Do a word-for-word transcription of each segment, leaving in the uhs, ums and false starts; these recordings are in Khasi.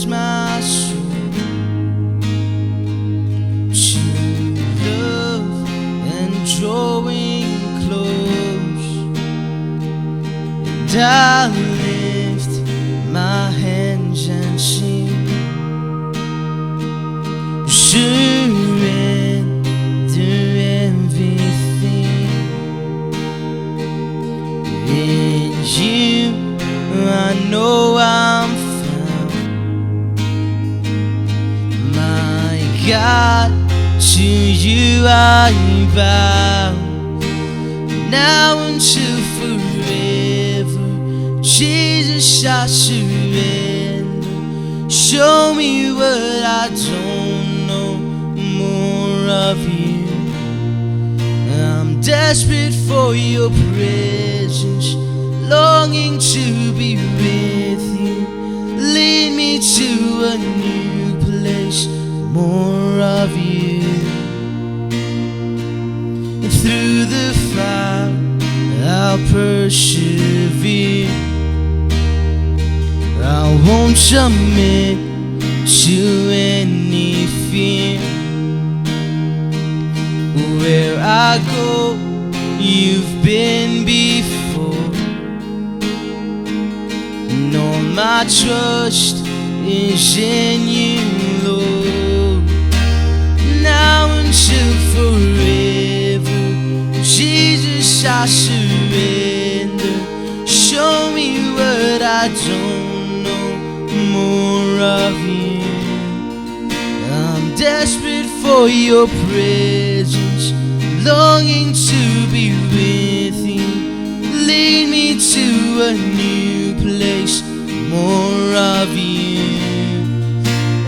my soul to love and drawing close. And I lift my hands and sing, surrender everything. In you, I know I'm found. My God, to you I bow. Now until forever, Jesus, I surrender. Show me what I don't know, more of you. I'm desperate for your presence, longing to be with you. Lead me to a new place, more of you. Through the fire, I'll persevere. I won't submit to any fear. Where I go, you've been before. And all my trust is in you, Lord. Now until forever, Jesus, I surrender. Show me what I don't know, more of you. I'm desperate for your presence, longing to be with you. Lead me to a new place, more of you.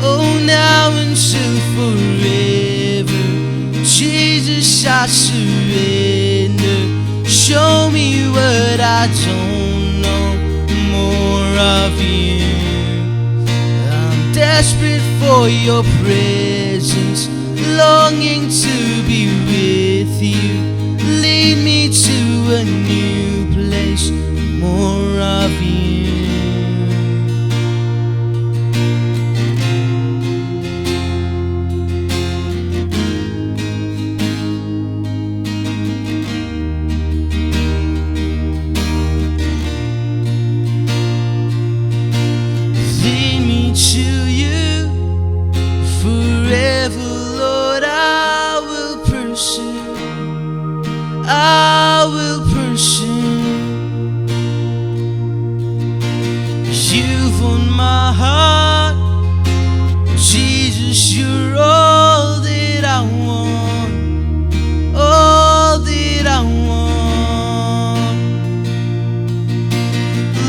Oh, now until forever, Jesus, I surrender. Show me what I don't know, more of you. I'm desperate for your presence, longing to be with you. Lead me to a new place, more of you. Lead me to you forever, Lord, I will pursue, I will pursue. You've won my heart, Jesus, you're all that I want, all that I want.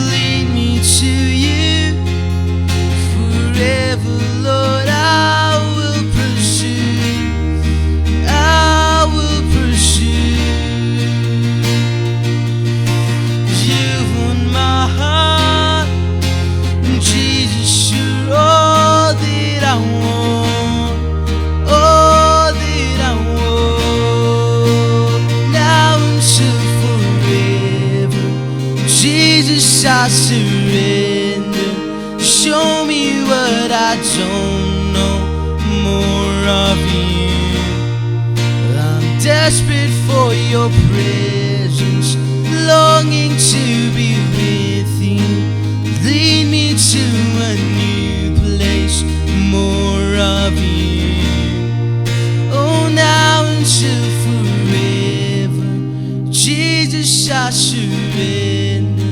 Lead me to you forever, Lord, I will pursue, I will pursue. You've won my heart, Jesus, you're all that I want, all that I want. Now until forever, Jesus, I surrender. Show me what I don't know, more of you. I'm desperate for your presence, longing to be with you. Lead me to a new place, more of you. Oh, now until forever, Jesus, I surrender.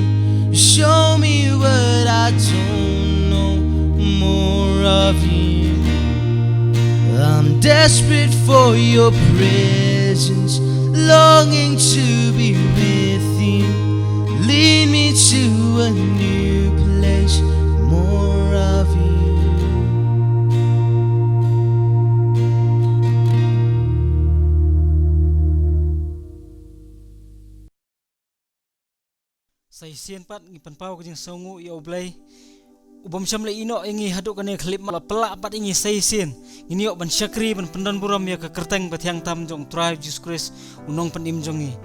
Show me what I don't know, more of you. I'm desperate for your presence, longing to be with you. Lead me to a new place, more of you. Sa shisien pat ngi pynpaw ka jingsngewnguh ïa U Blei, u bym shym la ïehnoh ïa ngi haduh kane ka khyllipmat, la pynlah pat ïa ngi sa shisien. Ngin ïoh ban shakri, ban pyndonburom ïa ka kyrteng ba thiang tam jong U Trai Jisu Khrist, U Nongpynim jong ngi.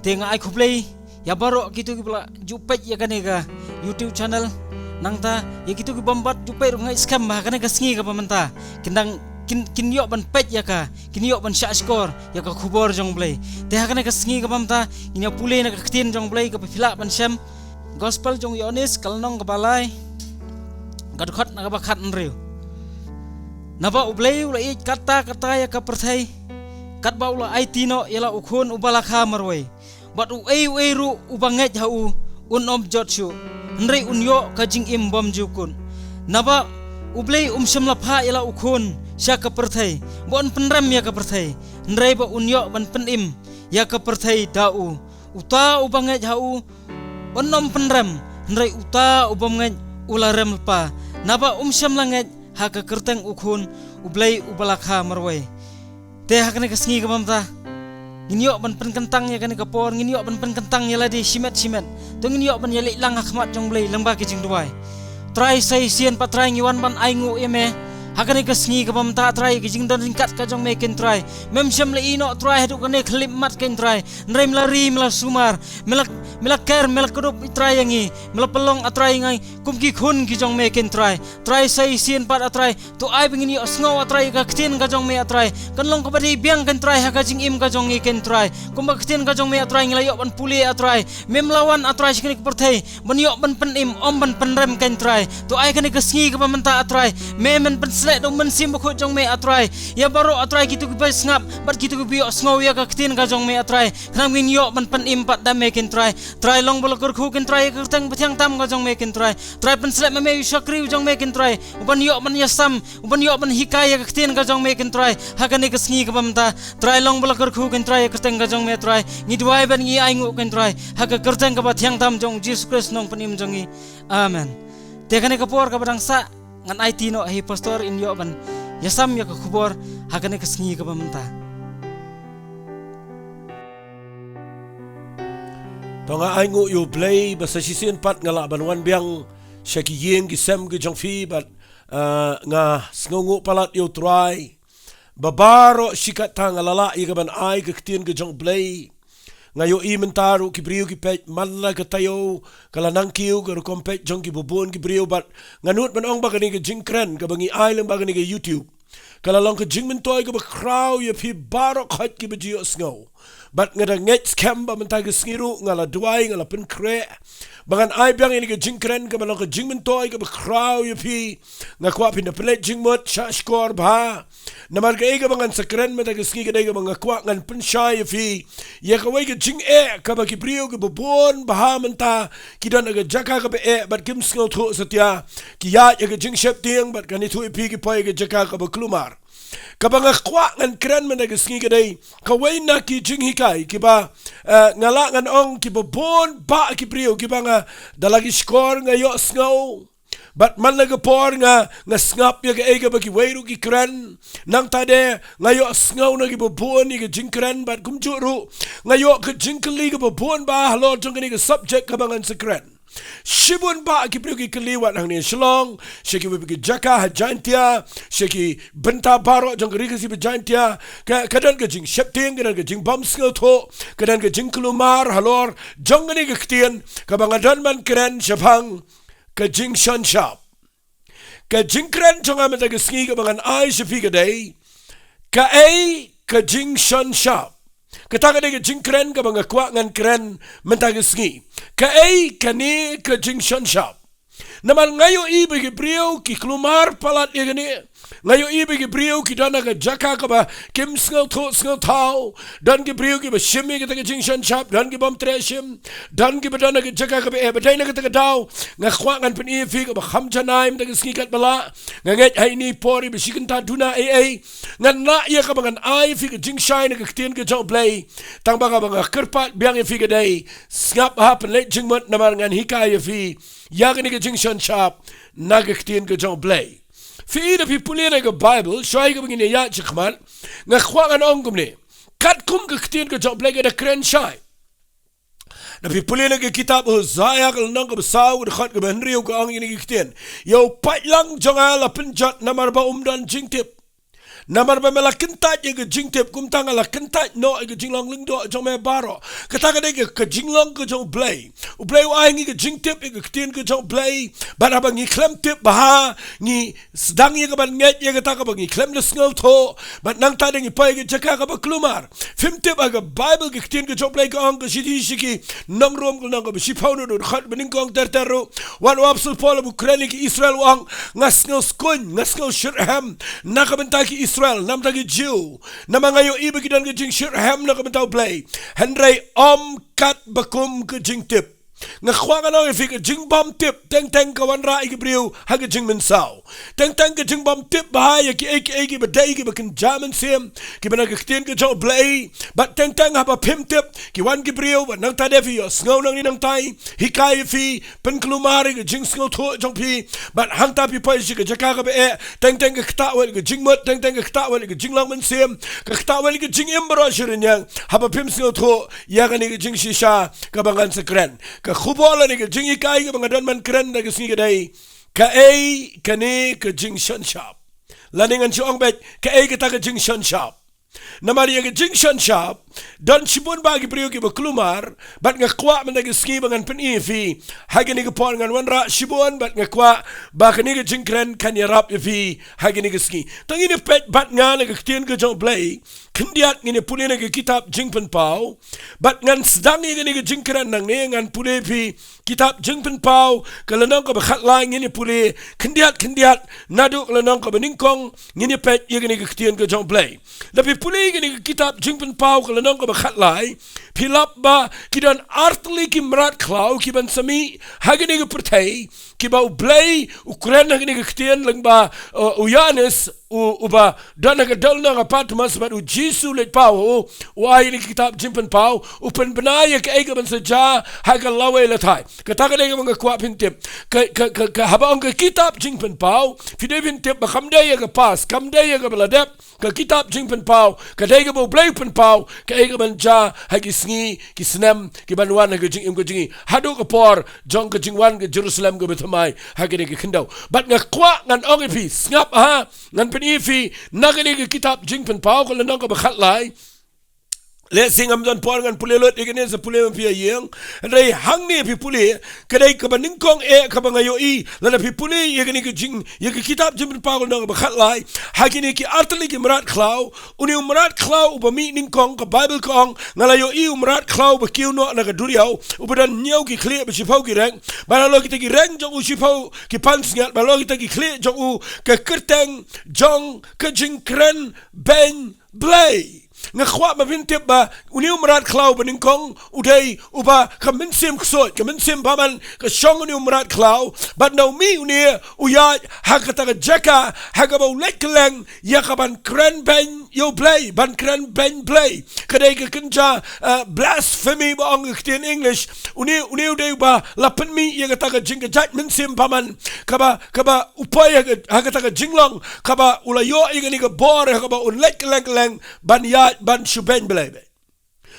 Te nga ai khublei ïa baroh kito kiba la ju peit ïa kane ka YouTube channel. Nangta ïa kito ki bym bat ju peit ruh nga ngeit skhem ba ha kane ka sngi kaba mynta kin dang, kin, kin ïoh ban peit ïa ka, kin ïoh ban shahshkor ïa ka khubor jong U Blei. Te ha kane ka sngi kaba mynta ngin ïa pule na ka ktien jong U Blei kaba phi lah ban shem. Gospel jong u Ïoannis ka lynnong kaba lai, ka dkhot na kaba khathynriew. Naba U Blei u la ïeit katta katta ïa ka pyrthei, katba u la aiti noh ïa la u Khun uba la kha marwei, bad uei uei ruh uba ngeit ha u un ym jot shuh, hynrei un ïoh ka jingim bymjukut. Naba U Blei um shym la phah ïa la u Khun sha ka pyrthei ba un pynrem ïa ka pyrthei, hynrei ba un ïoh ban pynim ïa ka pyrthei da u. Uta uba ngeit ha u un ym pynrem, hynrei uta u bym ngeit u la rem lypa, naba um shym la ngeit ha ka kyrteng u Khun U Blei uba la kha marwei. Te ha kane ka sngi kaba mynta ngin ïoh ban pynkyntang ïa kane ka por, ngin ïoh ban pynkyntang ïa lade shimet shimet. To ngin ïoh ban ïaleit lang ha khmat jong U Blei lyngba ki jingduwai. Trai, sa shisien pat Trai ngi wan ban ainguh ïa me ha kane ka sngi kaba mynta Trai, ka jingdon ryngkat ka jong me ken Trai. Mem shym la ïehnoh Trai haduh kane ka khyllipmat ken Trai. Hynrei me la ri, me la sumar, me la, me la ker, me la kdup Trai ïa ngi, me la pynlong A Trai ïa ngi kum ki khun ki jong me ken Trai. Trai, sa shisien pat A Trai, to ai ba ngin ïohsngew A Trai ïa ka ktien ka jong me A Trai, kan long kaba dei biang ken Trai ha ka jingim ka jong ngi ken Trai. Kumba ka ktien ka jong me A Trai ngi la ïoh ban pule A Trai, mem la wan A Trai sha kane ka pyrthei ban ïoh ban pynim, ym ban pynrem ken Trai. To ai kane ka sngi kaba mynta A Trai, me men pynsleh da U Mynsiem Bakhuid jong me A Trai ïa baroh A Trai kito kiba sngap bad kito kiba ïohsngew ïa ka ktien ka jong me A Trai, khnang ba ngin ïoh ban pynim pat da me ken Trai. Trai, long ba la kyrkhu ken Trai ïa ka kyrteng bathiang tam ka jong me ken Trai. Trai, pynsleh ma me u shakri u jong me ken Trai, uban ïoh ban ïasam, uban ïoh ban hikai ïa ka ktien ka jong me ken Trai ha kane ka sngi kaba mynta. Trai, long ba la kyrkhu ken Trai ïa ka kyrteng ka jong me Trai. Ngi duwai bad ngi ainguh ken Trai ha ka kyrteng kaba thiang tam jong U Jisu Khrist, Nongpynim jong ngi. Amen. Te kane ka por kaba dang sah, ngan aiti noh ha i pastor in ïoh ban ïasam ïa ka khubor ha kane ka sngi kaba mynta. To nga ainguh ïa U Blei ba sa shisien pat nga lah ban wan biang sha ki ïing ki sem ki jong phi bad, ah, nga sngewnguh palat ïa U Trai ba baroh shi katta nga la lah ïa ka ban ai ka ktien ka jong U Blei. Nga ïohi mynta ruh ki briew ki peit man la ka taïew ka la nang kiew ka rukom peit jong kiba bun ki briew bad nga nud ban ong ba kane ka jingkren kaba ngi ai lyngba kane ka YouTube ka la long ka jingmyntoi kaba khraw ïa phi baroh khoit kiba ju ïohsngew. Bad nga da ngeit skhem ba mynta ka sngi ruh nga la duwai, nga la pynkhreh ba ngan ai biang ïa kane ka jingkren kaba long ka jingmyntoi kaba khraw ïa phi. Nga kwah phin da pynleit jingmut, shahshkor bha. Namar kaei kaba ngan sa kren mynta ka sngi ka dei kaba nga kwah ngan pynshai ïa phi ïa kawei ka jingeh kaba ki briew kiba bun bha mynta ki don ha ka jaka kaba eh bad kim sngewthuh satia. Ki ïaid ha ka jingsheptieng bad kan ïathuh ïa phi ki poi ha ka jaka kaba kulmar. Kaba nga kwah ngan kren mynta ka sngi ka dei kawei na ki jinghikai kiba, eh, nga lah ngan ong kiba bun bha ki briew kiba nga da la ki shkor nga ïohsngew. Bad man la ka por nga, nga sngap ïa kaei kaba kiwei ruh ki kren. Nangta de nga ïohsngew na kiba bun ïa ka jingkren bad kumjuh ruh nga ïoh ka jingkylli kaba bun bha halor jong kane ka subject kaba ngan sa kren. Shibun bha ki briew ki kylli wat hangne Shillong, sha kiwei pat ki jaka ha Jaintia, sha ki bynta baroh jong ka Ri Khasi bad Jaintia, ka, ka don ka jingsheptieng, ka don ka jingbymsngewthuh, ka don ka jingkulmar halor jong kane ka ktien kaba nga don ban kren shaphang ka jingshon shap. Ka jingkren jong nga mynta ka sngi kaba ngan ai sha phi ka dei, kaei ka jingshon shap. Kata ka dei ka jingkren kaba nga kwah ngan kren mynta ka sngi. Kaei kane ka jingshon shap. Namar nga ïohi ba ki briew ki kulmar palat ïa kane. Nga ïohi ba ki briew ki don ha ka jaka kaba kim sngewthuh sngewthaw. Don ki briew kiba shim ïa kata ka jingshon shap, don ki bym treh shim. Don kiba don ha ka jaka kaba eh, bad dei na kata ka daw nga kwah ngan pyni ïa phi kaba kham janai mynta ka sngi katba lah. Nga ngeit ha ine i por iba shi kynta duna ei ei ngan lah ïa kaba ngan ai ïa phi ka jingshai na ka ktien ka jong U Blei. Tang ba kaba nga kyrpad biang ïa phi ka dei, sngap ha, pynleit jingmut namar ngan hikai ïa phi ïa kane ka jingshon shap na ka ktien ka jong U Blei. Phi i da phi pule na ka Baibl, shwa ïa kaba ngin ïaid shakhmat, nga kwah ngan ong kumne. Katkum ka ktien ka jong U Blei ka da kren shai. Da phi pule na ka kitab Hosea ka lynnong kaba saw, ka dkhot kaba hynriew ka ong ïa kane ka ktien. Ïa u paidlang jong nga la pynjot namar ba um don jingtip. Namar ba me la kyntait ïa ka jingtip, kumta nga la kyntait noh ïa ka jinglong lyngdoh jong me baroh. Kata ka dei ka, ka jinglong ka jong U Blei. U Blei u ai ngi ka jingtip ïa ka ktien ka jong U Blei. Bad haba ngi khlem tip bha, ngi sdang ïa kaban ngeit ïa kata kaba ngi khlem da sngewthuh. Bad nangta da ngi poi ïa ka jaka kaba kulmar. Phim tip ha ka Baibl ka ktien ka jong U Blei ka ong, ka shithi sha ki nong Rom ka lynnong kaba shiphew, na u dkhot ba nyngkong ter ter ruh. Wat u apostol Paul haba u kren ïa ki Israel u ong, nga sngew skun, nga sngew shitrhem na ka bynta ki Israel, na ka bynta ki Jiw. Namar nga ïohi ba ki don ka jingshitrhem na ka bynta U Blei. Hynrei ym kat ba kum ka jingtip. Nga kwah ngan ong ïa phi, ka jingbymtip teng teng ka wanrah ïa ki briew ha ka jingmynsaw. Teng teng ka jingbymtip bha ïa kiei kiei kiba dei kiba kynja mynsiem, kiba na ka ktien ka jong U Blei. Bad teng teng haba phim tip, ki wan ki briew, bad nangta da phi ïohsngew nangne nangtai, hikai ïa phi, pynkulmar ïa ka jingsngewthuh jong phi. Bad hangta phi poi sha ka jaka kaba eh, teng teng ka ktah wat ïa ka jingmut, teng teng ka ktah wat ïa ka jinglong mynsiem, ka ktah wat ïa ka jingim baroh shi rynïeng. Haba phim sngewthuh ïa kane ka jingshisha kaba ngan sa kren, ka khubor lane ka jinghikai kaba nga don ban kren da ka sngi ka dei, kaei kane ka jingshonshap? Lane ngan shu ong beit, kaei kata ka jingshonshap? Namar ïa ka jingshonshap, don shibun bah ki briew kiba kulmar, bad nga kwah mynta ka sngi ba ngan pyni ïa phi ha kane ka por. Ngan wanrah shibun, bad nga kwah ba kane ka jingkren kan ïarap ïa phi ha kane ka sngi. To ngin ïa peit bad nga na ka ktien ka jong U Blei. Khyndiat ngin ïa pule na ka kitab Jingpynpaw. Bad ngan sdang ïa kane ka jingkren nangne, ngan pule ïa phi kitab Jingpynpaw ka lynnong kaba khatlai, ngin ïa pule khyndiat khyndiat naduh ka lynnong kaba nyngkong, ngin ïa peit ïa kane ka ktien ka jong U Blei. Lada phi pule ïa kane ka kitab Jingpynpaw ka lynnong kaba khatlai, phi lap ba ki don artylli ki mrad khlaw kiban sa mih ha kane ka pyrthei, kiba U Blei u kren ha kane ka ktien lyngba, uh, u Ïoannis, u, uba don ha ka dewlynnong ha Patmos, bad u Jisu u leit paw, u, u ai ïa kane ka kitab Jingpynpaw, u pynbna ïa kaei kaban sa jia ha ka lawei lathai. Kata ka dei kaba nga kwah phin tip. Ka, ka, ka, ka, haba ong ka kitab Jingpynpaw, phi dei phin tip ba kam dei ïa ka past, kam dei ïa kaba la dep. Ka kitab Jingpynpaw ka dei kaba U Blei u pynpaw kaei kaban jia ha ki sngi ki snem kiban wan ha ka jingim ka jong ngi, haduh ka por jong ka jingwan ka Jerusalem kaba thymmai ha kane ka khyndew. Bad nga kwah ngan ong ïa phi, sngap ha, ngan pyni ïa phi na kane ka kitab Jingpynpaw ka lynnong kaba khatlai. Lehse ngam don por ngan pule lut ïa kane, sa pule ma phi ha ïing. Hynrei hangne phi pule, ka dei kaba nyngkong eh kaba nga ïohi, lada phi pule ïa kane ka jing, ïa ka kitab Jingpynpaw ka lynnong kaba khatlai, ha kine ki artylli ki mrad khlaw, une u mrad khlaw uba mih nyngkong, ka Baibl ka ong, nga la ïohi u mrad khlaw uba kiew noh na ka duriaw, uba don hynñiew ki khlieh bad shiphew ki reng, bad halor kita ki reng jong u, shiphew ki pansngiat, bad halor kita ki khlieh jong u, ka kyrteng jong ka jingkren beiñ Blei. Nga kwah ba phin tip ba une u mrad khlaw ba nyngkong u dei uba ka mynsiem ksuid, ka mynsiem bymman ka shong ha une u mrad khlaw, bad nda u mih une u ïaid ha kata ka jaka ha kaba u leit kylleng ïa kaban kren beiñ ïa U Blei, ban kren beiñ Blei. Ka dei ka kynja, eh, blasphemy ba ong ka ktien English. Une, une u dei uba la pynmih ïa kata ka jingkjat mynsiem bymman, kaba, kaba u poi ha ka, ha kata ka jinglong kaba u la ïoh ïa kane ka bor ha kaba un leit kylleng kylleng ban ïaid ban shu beiñ Blei.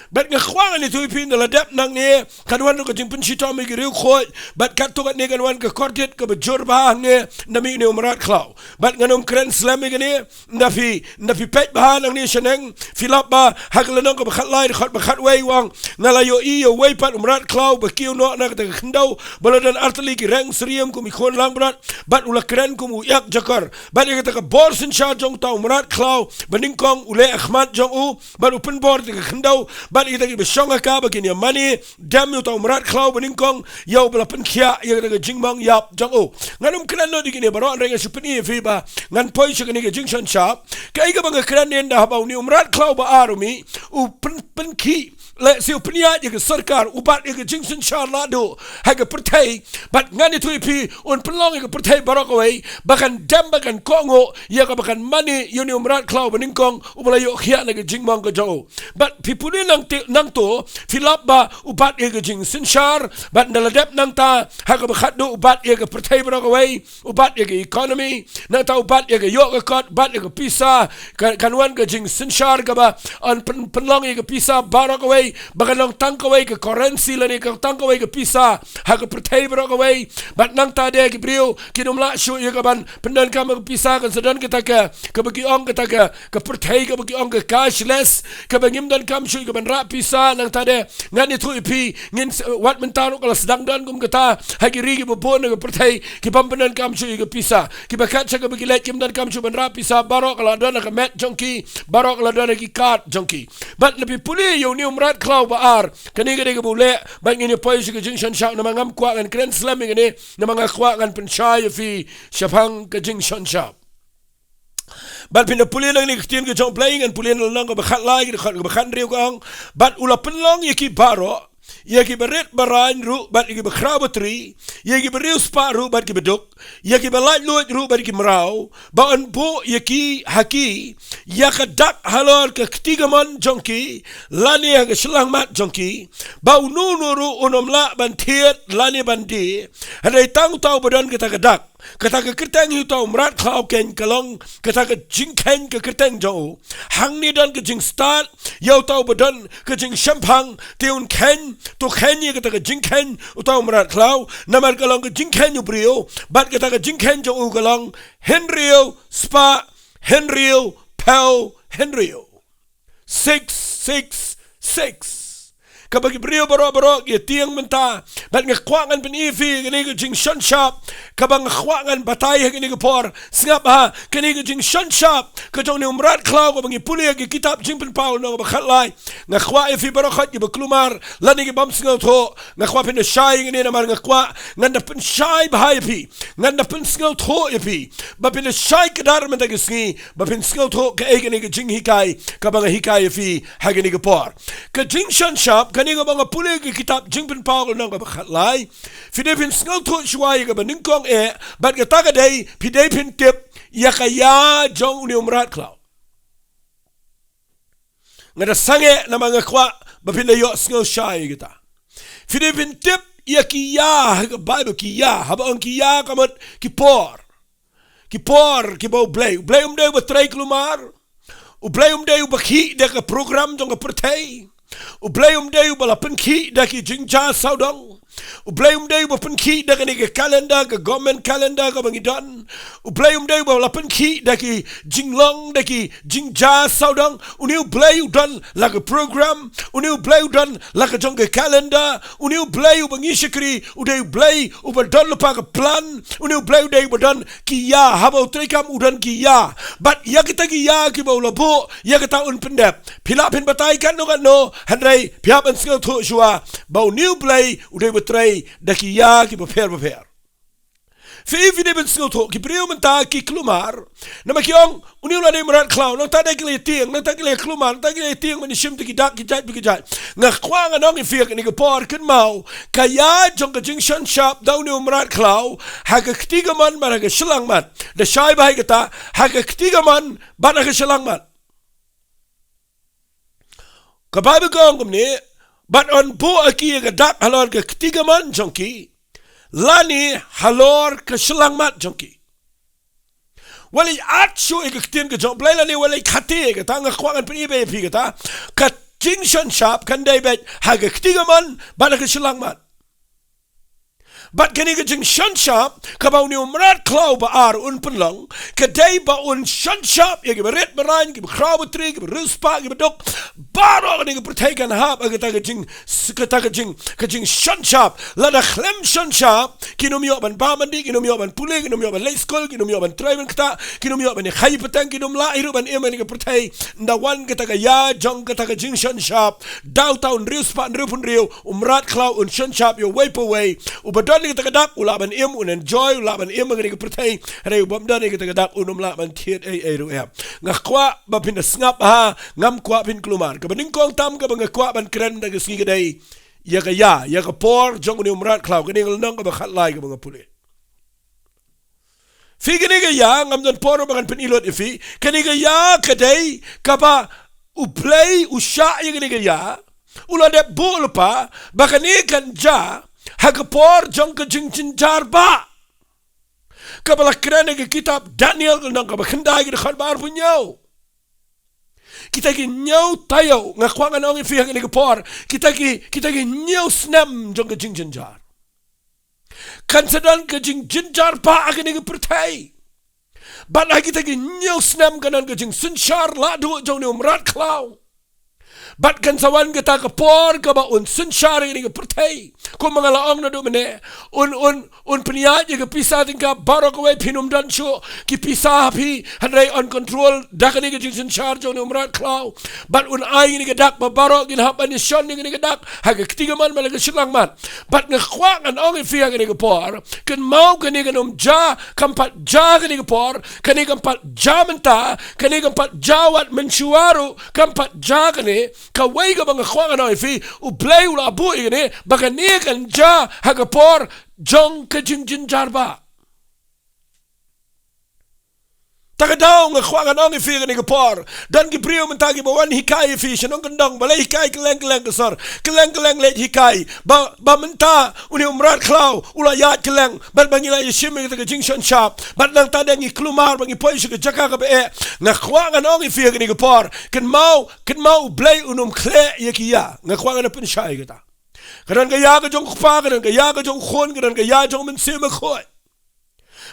Bad nga kwah ngan ïathuh ïa phi, ynda la dep nangne kan wan ruh ka jingpynshitom ïa ki riewkhuid, bad katto katne kan wan ka kordit kaba jur bha hangne na mih une u mrad khlaw. Bad ngan ym kren slem ïa kane, ynda phi, ynda phi peit bha nangne shaneng, phi lap ba ha ka lynnong kaba khatlai, dkhot ba khatwei u ong, nga la ïohi ïa uwei pat u mrad khlaw ba kiew noh na kata ka khyndew, ba la don artylli ki reng syriem kum ki khun langbrot, bad u la kren kum u ïakjakor. Bad ïa kata ka bor synshar jong uta u mrad khlaw ba nyngkong u leh ha khmat jong u, bad u pynbor ïa ka khyndew, bad ïa kita kiba shong ha ka ba kin ïa mane dem ïa uta u mrad khlaw ba nyngkong, ïa uba la pynkhiah ïa kata ka jingmong ïap jong u. Ngan ym kren lut ïa kine baroh, hynrei nga shu pyni ïa phi ba ngan poi sha kane ka jingshonshap. Kaei kaba nga kren, ynda haba une u mrad khlaw ba ar u mih, u pyn, pynkhih, lehse u pynïaid ïa ka sorkar, u bat ïa ka jingsynshar lahduh ha ka pyrthei. Bad ngan ïathuh ïa phi, un pynlong ïa ka pyrthei baroh kawei ba kan dem, ba kan kohnguh ïa kaba kan mane ïa une u mrad khlaw ba nyngkong uba la ïoh khiah na ka jingmong ka jong u. Bad phi pule nangte, nangto, phi lap ba u bat ïa ka jingsynshar, bad ynda la dep nangta, ha kaba khatduh u bat ïa ka pyrthei baroh kawei, u bat ïa ka economy, nangta u bat ïa ka ïoh ka kot, bat ïa ka pisa, ka, kan wan ka jingsynshar kaba yn pyn, pynlong ïa ka pisa baroh kawei, ba kan long tang kawei ka currency lane ka tang kawei ka pisa ha ka pyrthei baroh kawei. Bad nangta de ki briew kin ym lah shuh ïa ka ban pyndonkam ka pisa, kan sa don kata ka, kaba ki ong kata ka, ka pyrthei kaba ki ong ka cashless, kaba ngim donkam shuh ïa ka ban rah pisa. Nangta de ngan ïathuh ïa phi, ngin s-, wat mynta ruh ka la sdang don kum kata ha ki ri kiba bun ha ka pyrthei, ki bym pyndonkam shuh ïa ka pisa. Kiba kat sha kaba ki leit kim donkam shuh ban rah pisa, baroh ka la don ha ka met jong ki, baroh ka la don ha ki card jong ki. Bad lada phi pule ïa une u mrad khlaw ba ar, kane ka dei kaba u leh, bad ngin ïa poi sha ka jingshon shap, namar ngam kwah ngan kren slem ïa kane, namar nga kwah ngan pynshai ïa phi shaphang ka jingshon shap. Bad phin da pule na kane ka ktien ka jong U Blei, ngan pule na lynnong kaba khatlai, ka dkhot kaba khathynriew ka ong, bad u la pynlong ïa ki baroh, ïa kiba rit ba rain ruh, bad ïa kiba khraw batri, ïa kiba riewspah ruh, bad kiba duk, ïa kiba laitluid ruh, bad ki mraw, ba un buh ïa ki ha ki, ïa ka dak halor ka kti kamon jong ki, lane ha ka shyllangmat jong ki, ba uno uno ruh un ym lah ban thied lane ban die, hynrei tang uta uba don kata ka dak. Kata ka kyrteng ïa uta u mrad khlaw keiñ ka long kata ka jingkheiñ ka kyrteng jong u. Hangne don ka jingstad ïa uta uba don ka jingshemphang, te un kheiñ, to kheiñ ïa kata ka jingkheiñ uta u mrad khlaw, namar ka long ka jingkheiñ u briew, bad kata ka jingkheiñ jong u ka long hynriew spah hynriew phew hynriew. Six six six. Kaba ki briew baroh baroh ki tieng mynta. Bad nga kwah ngan pyni ïa phi kane ka jingshon shap, kaba nga kwah ngan batai ha kane ka por. Sngap ha kane ka jingshon shap ka jong une u mrad khlaw, kaba ngi pule ha ka kitab Jingpynpaw lynnong ba khatlai. Nga kwah ïa phi baroh khoit kiba kulmar lane ki bym sngewthuh, nga kwah phin da shai ïa kane, namar nga kwah ngan da pynshai bha ïa phi, ngan da pynsngewthuh ïa phi, ba phin da shai kdar mynta ka sngi, ba phin sngewthuh kaei kane ka jinghikai kaba nga hikai ïa phi ha kane ka por. Ka jingshon shap kane kaba nga pule ha ka kitab Jingpynpaw lynnong kaba khatlai, phi dei phin sngewthuh shuwa ïa kaba nyngkong eh, bad kata ka dei phi dei phin tip ïa ka ïa jong une u mrad khlaw. Nga da sangeh namar nga kwah ba phin da ïohsngew shai ïa kata. Phi dei phin tip ïa ki ïa ha ka Baibl, ki ïa, haba ong ki ïa ka mut ki por. Ki por kiba U Blei, U Blei um dei uba trei kulmar. U Blei um dei uba khih da ka program jong ka pyrthei. U Blei um dei uba la pynkhih da ki jingjia sawdong. U Blei um dei uba pynkhih da kane ka calendar, ka government calendar kaba ngi don. U Blei um dei uba la pynkhih da ki jinglong, da ki jingjia sawdong. Une U Blei u don la ka program, une U Blei u don la ka jong ka calendar. Une U Blei uba ngi shakri u dei U Blei uba don lypa ka plan. Une U Blei u dei uba don ki ïa, haba u treikam u don ki ïa. Bad ïa kita ki ïa kiba u la buh, ïa kita un pyndep. Phi lah phin batai katno katno, hynrei phi hap ban sngewthuh shuwa ba une U Blei u dei uba trei da ki ïa kiba pher bapher. Phi, phi dei ban sngewthuh, ki briew mynta ki kulmar, namar ki ong une u la dei mrad khlaw, nangta dei ki la ïatieng, nangta ki la kulmar, nangta ki la ïatieng ban ïashim ïa ki dak ki jait bad ki jait. Nga kwah ngan ong ïa phi ha kane ka por, kynmaw, ka ïa jong ka jingshon shap da une u mrad khlaw ha ka kti kamon bad ha ka shyllangmat. Da shai bha ïa kata, ha ka kti kamon bad ha ka shyllangmat. Ka Baibl ka ong kumne, bad yn buh ha ki ïa ka dak halor ka kti kamon jong ki, lane halor ka shyllangmat jong ki. Wat leit at shuh ïa ka ktien ka jong U Blei lane wat leit khate ïa kata, nga kwah ngan pyni beit ïa phi kata. Ka jingshon shap kan dei beit ha ka kti kamon bad ha ka shyllangmat. Bad kane ka jingshon shap kaba une u mrad khlaw ba ar un pynlong, ka dei ba un shon shap ïa kiba rit ba rain, kiba khraw ba tri, kiba riewspah, kiba duk. Baroh kane ka pyrthei kan hap ha kata ka jing, kata ka jing, ka jingshon shap. Lada khlem shon shap, kin ym ïoh ban bam ban dih, kin ym ïoh ban pule, kin ym ïoh ban leit skul, kin ym ïoh ban trei ban ktah, kin ym ïoh ban ïakhih pateng, kin ym lah hi ruh ban im ha kane ka pyrthei. Ynda wan kata ka ïa jong kata ka jingshon shap, da uta u hynriew spah hynriew phew hynriew, u mrad khlaw un shon shap ïa uwei pa uwei. Uba don ïa kata ka dak u lah ban im, un enjoy, u lah ban im ha kane ka pyrthei. Hynrei u bym don ïa kata ka dak un ym lah ban thied ei ei ruh em. Nga kwah ba phin da sngap ha, ngam kwah phin kulmar. Kaba nyngkong tam kaba nga kwah ban kren da ka sngi ka dei ïa ka ïa, ïa ka por jong une u mrad khlaw, kane ka lynnong kaba khatlai kaba nga pule. Phi, kane ka ïa, ngam don por ba ngan pyni lut ïa phi. Kane ka ïa ka dei kaba U Blei u shah ïa kane ka ïa, u la dep buh lypa ba kane kan jia ha ka por jong ka jingjynjar bah. Kaba la kren ha ka kitab Daniel ka lynnong kaba khyndai ka dkhot ba arphew hynñiew. Kita ki hynñiew taïew, nga kwah ngan ong ïa phi ha kane ka por, kita ki, kita ki hynñiew snem jong ka jingjynjar. Kan sa don ka jingjynjar bha ha kane ka pyrthei. Bad ha kita ki hynñiew snem kan don ka jingsynshar lahduh jong une u mrad khlaw. Bad kan sa wan kata ka por kaba un synshar ïa kane ka pyrthei. Kumba nga la ong naduh mynne, un, un, un pynïaid ïa ka pisa tyngka baroh kawei, phin ym don shuh ki pisa ha phi, hynrei un control da kane ka jingsynshar jong une u mrad khlaw. Bad un ai ïa kane ka dak ba baroh kin hap ban ïashon ïa kane ka dak ha ka kti kamon bad la ka shilliang man. Bad nga kwah ngan ong ïa phi ha kane ka por, kynmaw kane kan ym jia, kam pat jia ha kane ka por, kane kam pat jia mynta, kane kam pat jia wat mynshuwa ruh, kam pat jia kane. Kawei kaba nga kwah ngan ong ïa phi, U Blei u la buh ïa kane ba kane kan jia ha ka por jong ka jingjynjar bha. Ta ka daw nga kwah ngan ong ïa phi ha kane ka por, don ki briew mynta kiba wan hikai ïa phi sha nongkyndong, balei hikai kylleng kylleng ka sor, kylleng kylleng leit hikai, ba, ba mynta une u mrad khlaw u la ïaid kylleng, bad ba ngi la ïashim ïa kata ka jingshon shap, bad nangta de ngi kulmar ba ngi poi sha ka jaka kaba eh. Nga kwah ngan ong ïa phi ha kane ka por, kynmaw, kynmaw U Blei un ym khleh ïa ki ïa. Nga kwah ngan pynshai ïa kata. Ka don ka ïa ka jong u Kpa, ka don ka ïa ka jong u Khun, ka don ka ïa jong u Mynsiem Bakhuid.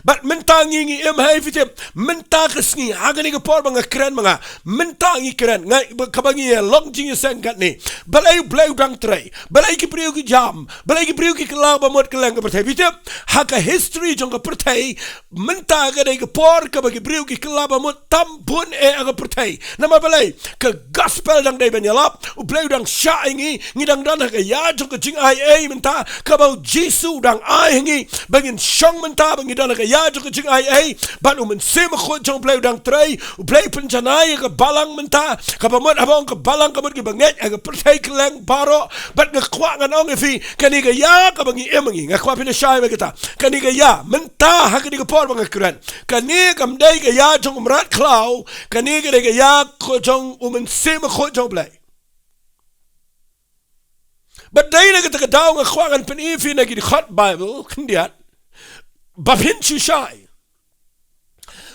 Bad mynta ngi, ngi im, hei phi tip, mynta ka sngi, ha kane ka por ba nga kren ma nga, mynta ngi kren, nga, ba, kaba ngi ïa long jingïaseng katne. Balei U Blei u dang trei, balei ki briew ki jam, balei ki briew ki kylla ba mut kylleng ka pyrthei, phi tip, ha ka history jong ka pyrthei, mynta ka dei ka por kaba ki briew ki kylla ba mut tam bun eh ha ka pyrthei. Namar balei? Ka gospel dang dei ban ïalap, U Blei u dang shah ïa ngi, ngi dang don ha ka ïa jong ka jingaiei mynta, kaba U Jisu u dang ai ha ngi, ba ngin shong mynta, ba ngi don ha ka ïa jong ka jingaiei, bad U Mynsiem Bakhuid jong U Blei u dang trei, U Blei u pynjanai ïa ka balang mynta, kaba mut haba ong ka balang ka mut kiba ngeit ha ka pyrthei kylleng baroh, bad nga kwah ngan ong ïa phi, kane ka ïa kaba ngi im ha ngi, nga kwah phin ïa shai bha kita, kane ka ïa, mynta ha kane ka por ba nga kren, kane kam dei ka ïa jong u mrad khlaw, kane ka dei ka ïa ka jong U Mynsiem Bakhuid jong U Blei. Bad dei na kata ka daw nga kwah ngan pyni ïa phi na ki dkhot Baibl khyndiat, ba phin shu shai,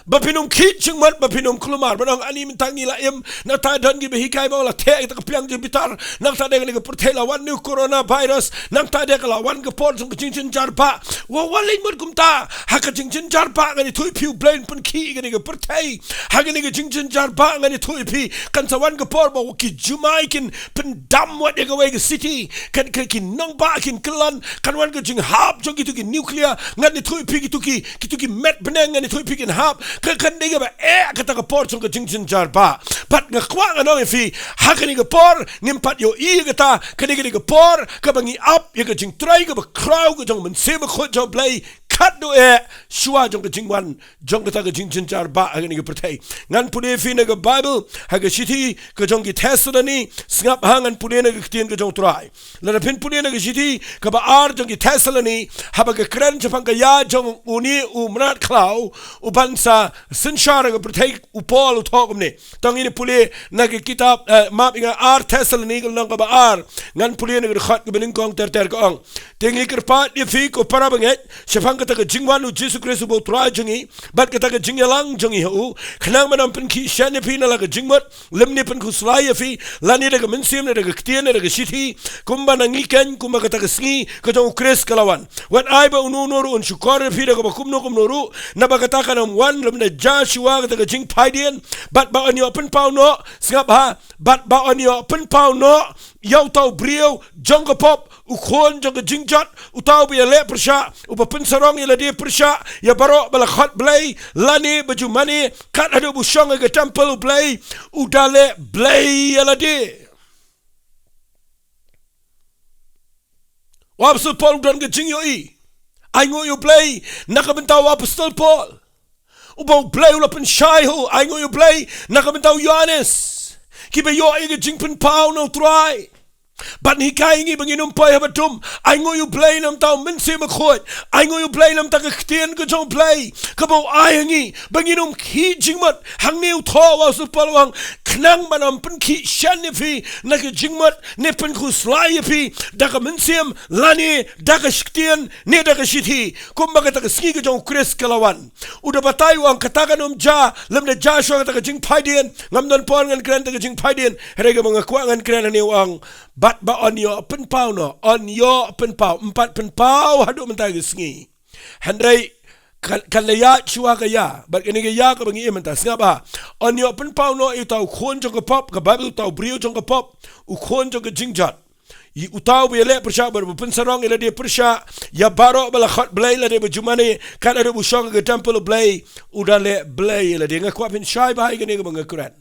ba phin ym khih jingmut, ba phin ym kulmar, ba ong ani mynta ngi la im, nangta don kiba hikai ba la theh ïa kata ka pliang jong bitar, nangta de kane ka pyrthei la wan une u coronavirus, nangta de ka la wan ka por jong ka jingjynjar bha. Wa, wa leit mut kumta, ha ka jingjynjar bha ngan ïathuh ïa phi U Blei un pynkhih ïa kane ka pyrthei. Ha kane ka jingjynjar bha ngan ïathuh ïa phi, kan sa wan ka por ba wa ki jumai kin pyndam wat ïa kawei ka city, kan, ka, ki nongbah kin kyllon, kan wan ka jinghap jong kito ki nuclear, ngan ïathuh ïa phi, kito ki, kito ki met bneng ngan ïathuh ïa phi kin hap, ka, kan dei kaba eh kata ka por jong ka jingjynjar bha. Bad nga kwah ngan ong ïa phi, ha kane ka por ngim pat ïohi ïa kata, kane ka dei ka por kaba ngi ap ïa ka jingtrei kaba khraw ka jong U Mynsiem Bakhuid jong U Blei, khatduh eh shuwa jong ka jingwan jong kata ka jingjynjar bha ha kane ka pyrthei. Ngan pule ïa phi na ka Baibl, ha ka shithi ka jong ki Thessaloni, sngap ha, ngan pule na ka ktien ka jong U Trai. Lada phin pule na ka shithi kaba ar jong ki Thessaloni, haba ka kren shaphang ka ïa jong une u mrad khlaw uban sa synshar ha ka pyrthei, u Paul u thoh kumne. To ngin ïa pule na ka kitab, eh, map ïa nga, ar Thessaloni ka lynnong kaba ar. Ngan pule na ka dkhot kaba nyngkong ter ter, ka ong: Te ngi kyrpad ïa phi ko para bangeit, shaphang kata ka jingwan U Jisu Khrist uba U Trai jong ngi, bad kata ka jingïalang jong ngi ha u, khnang ban ym pynkhih shen ïa phi na la ka jingmut, lymne pynkhuslai ïa phi, lane da ka mynsiem, ne da ka ktien, ne da ka shithi, kumba na ngi keiñ, kumba kata ka sngi ka jong U Khrist ka la wan. Wat ai ba uno uno ruh un shukor ïa phi da kaba kumno kumno ruh, naba kata kan ym wan lymda jia shuwa kata ka jingphaidien, bad ba yn ïoh pynpaw noh, sngap ha, bad ba yn ïoh pynpaw noh ïa uta u briew jong ka pop, u khun jong ka jingjot, uta uba ïaleh pyrshah, uba pynsarong ïa lade pyrshah ïa baroh ba la khot Blei, lane ba ju mane, kat haduh ba u shong ha ka temple U Blei, u da leh blei ïa lade. U Apostol Paul u don ka jingïohi. Ainguh ïa U Blei na ka bynta u Apostol Paul, uba U Blei u la pynshai ha u. Ainguh ïa U Blei na ka bynta u Ïoannis. Kiba ïoh ïa ka jingpynpaw na U Trai ban hikai ïa ngi ba ngin ym poi haba dum. Ainguh ïa U Blei na ka bynta U Mynsiem Bakhuid. Ainguh ïa U Blei na ka bynta ka ktien ka jong U Blei kaba u ai ha ngi ba ngin ym khih jingmut. Hangne u thoh, u Apostol Paul u ong, khnang ban ym pynkhih shen ïa phi na ka jingmut, ne pynkhuslai ïa phi da ka mynsiem, lane da ka shktien, ne da ka shithi, kumba kata ka sngi ka jong u Khrist ka la wan. U da batai u ong kata kan ym jia, lymda jia shuwa kata ka jingphaidien, ngam don por ngan kren ïa ka jingphaidien, hynrei kaba nga kwah ngan kren hangne u ong, bad ba yn ïoh pynpaw noh, yn ïoh pynpaw, ym pat pynpaw haduh mynta ka sngi. Hynrei kan, kan la ïaid shuwa ka ïa, bad kane ka ïa kaba ngi im mynta, sngap bha. Yn ïoh pynpaw noh ïa uta u khun jong ka pop, ka Baibl, uta u briew jong ka pop, u khun jong ka jingjot. Ïa uta uba ïaleh pyrshah, bad uba pynsarong ïa lade pyrshah ïa baroh ba la khot Blei, lade ba ju mane, katba u shong ha ka temple u Blei, u da leh blei ïa lade. Nga kwah phin shai bha ïa kane kaba nga kren.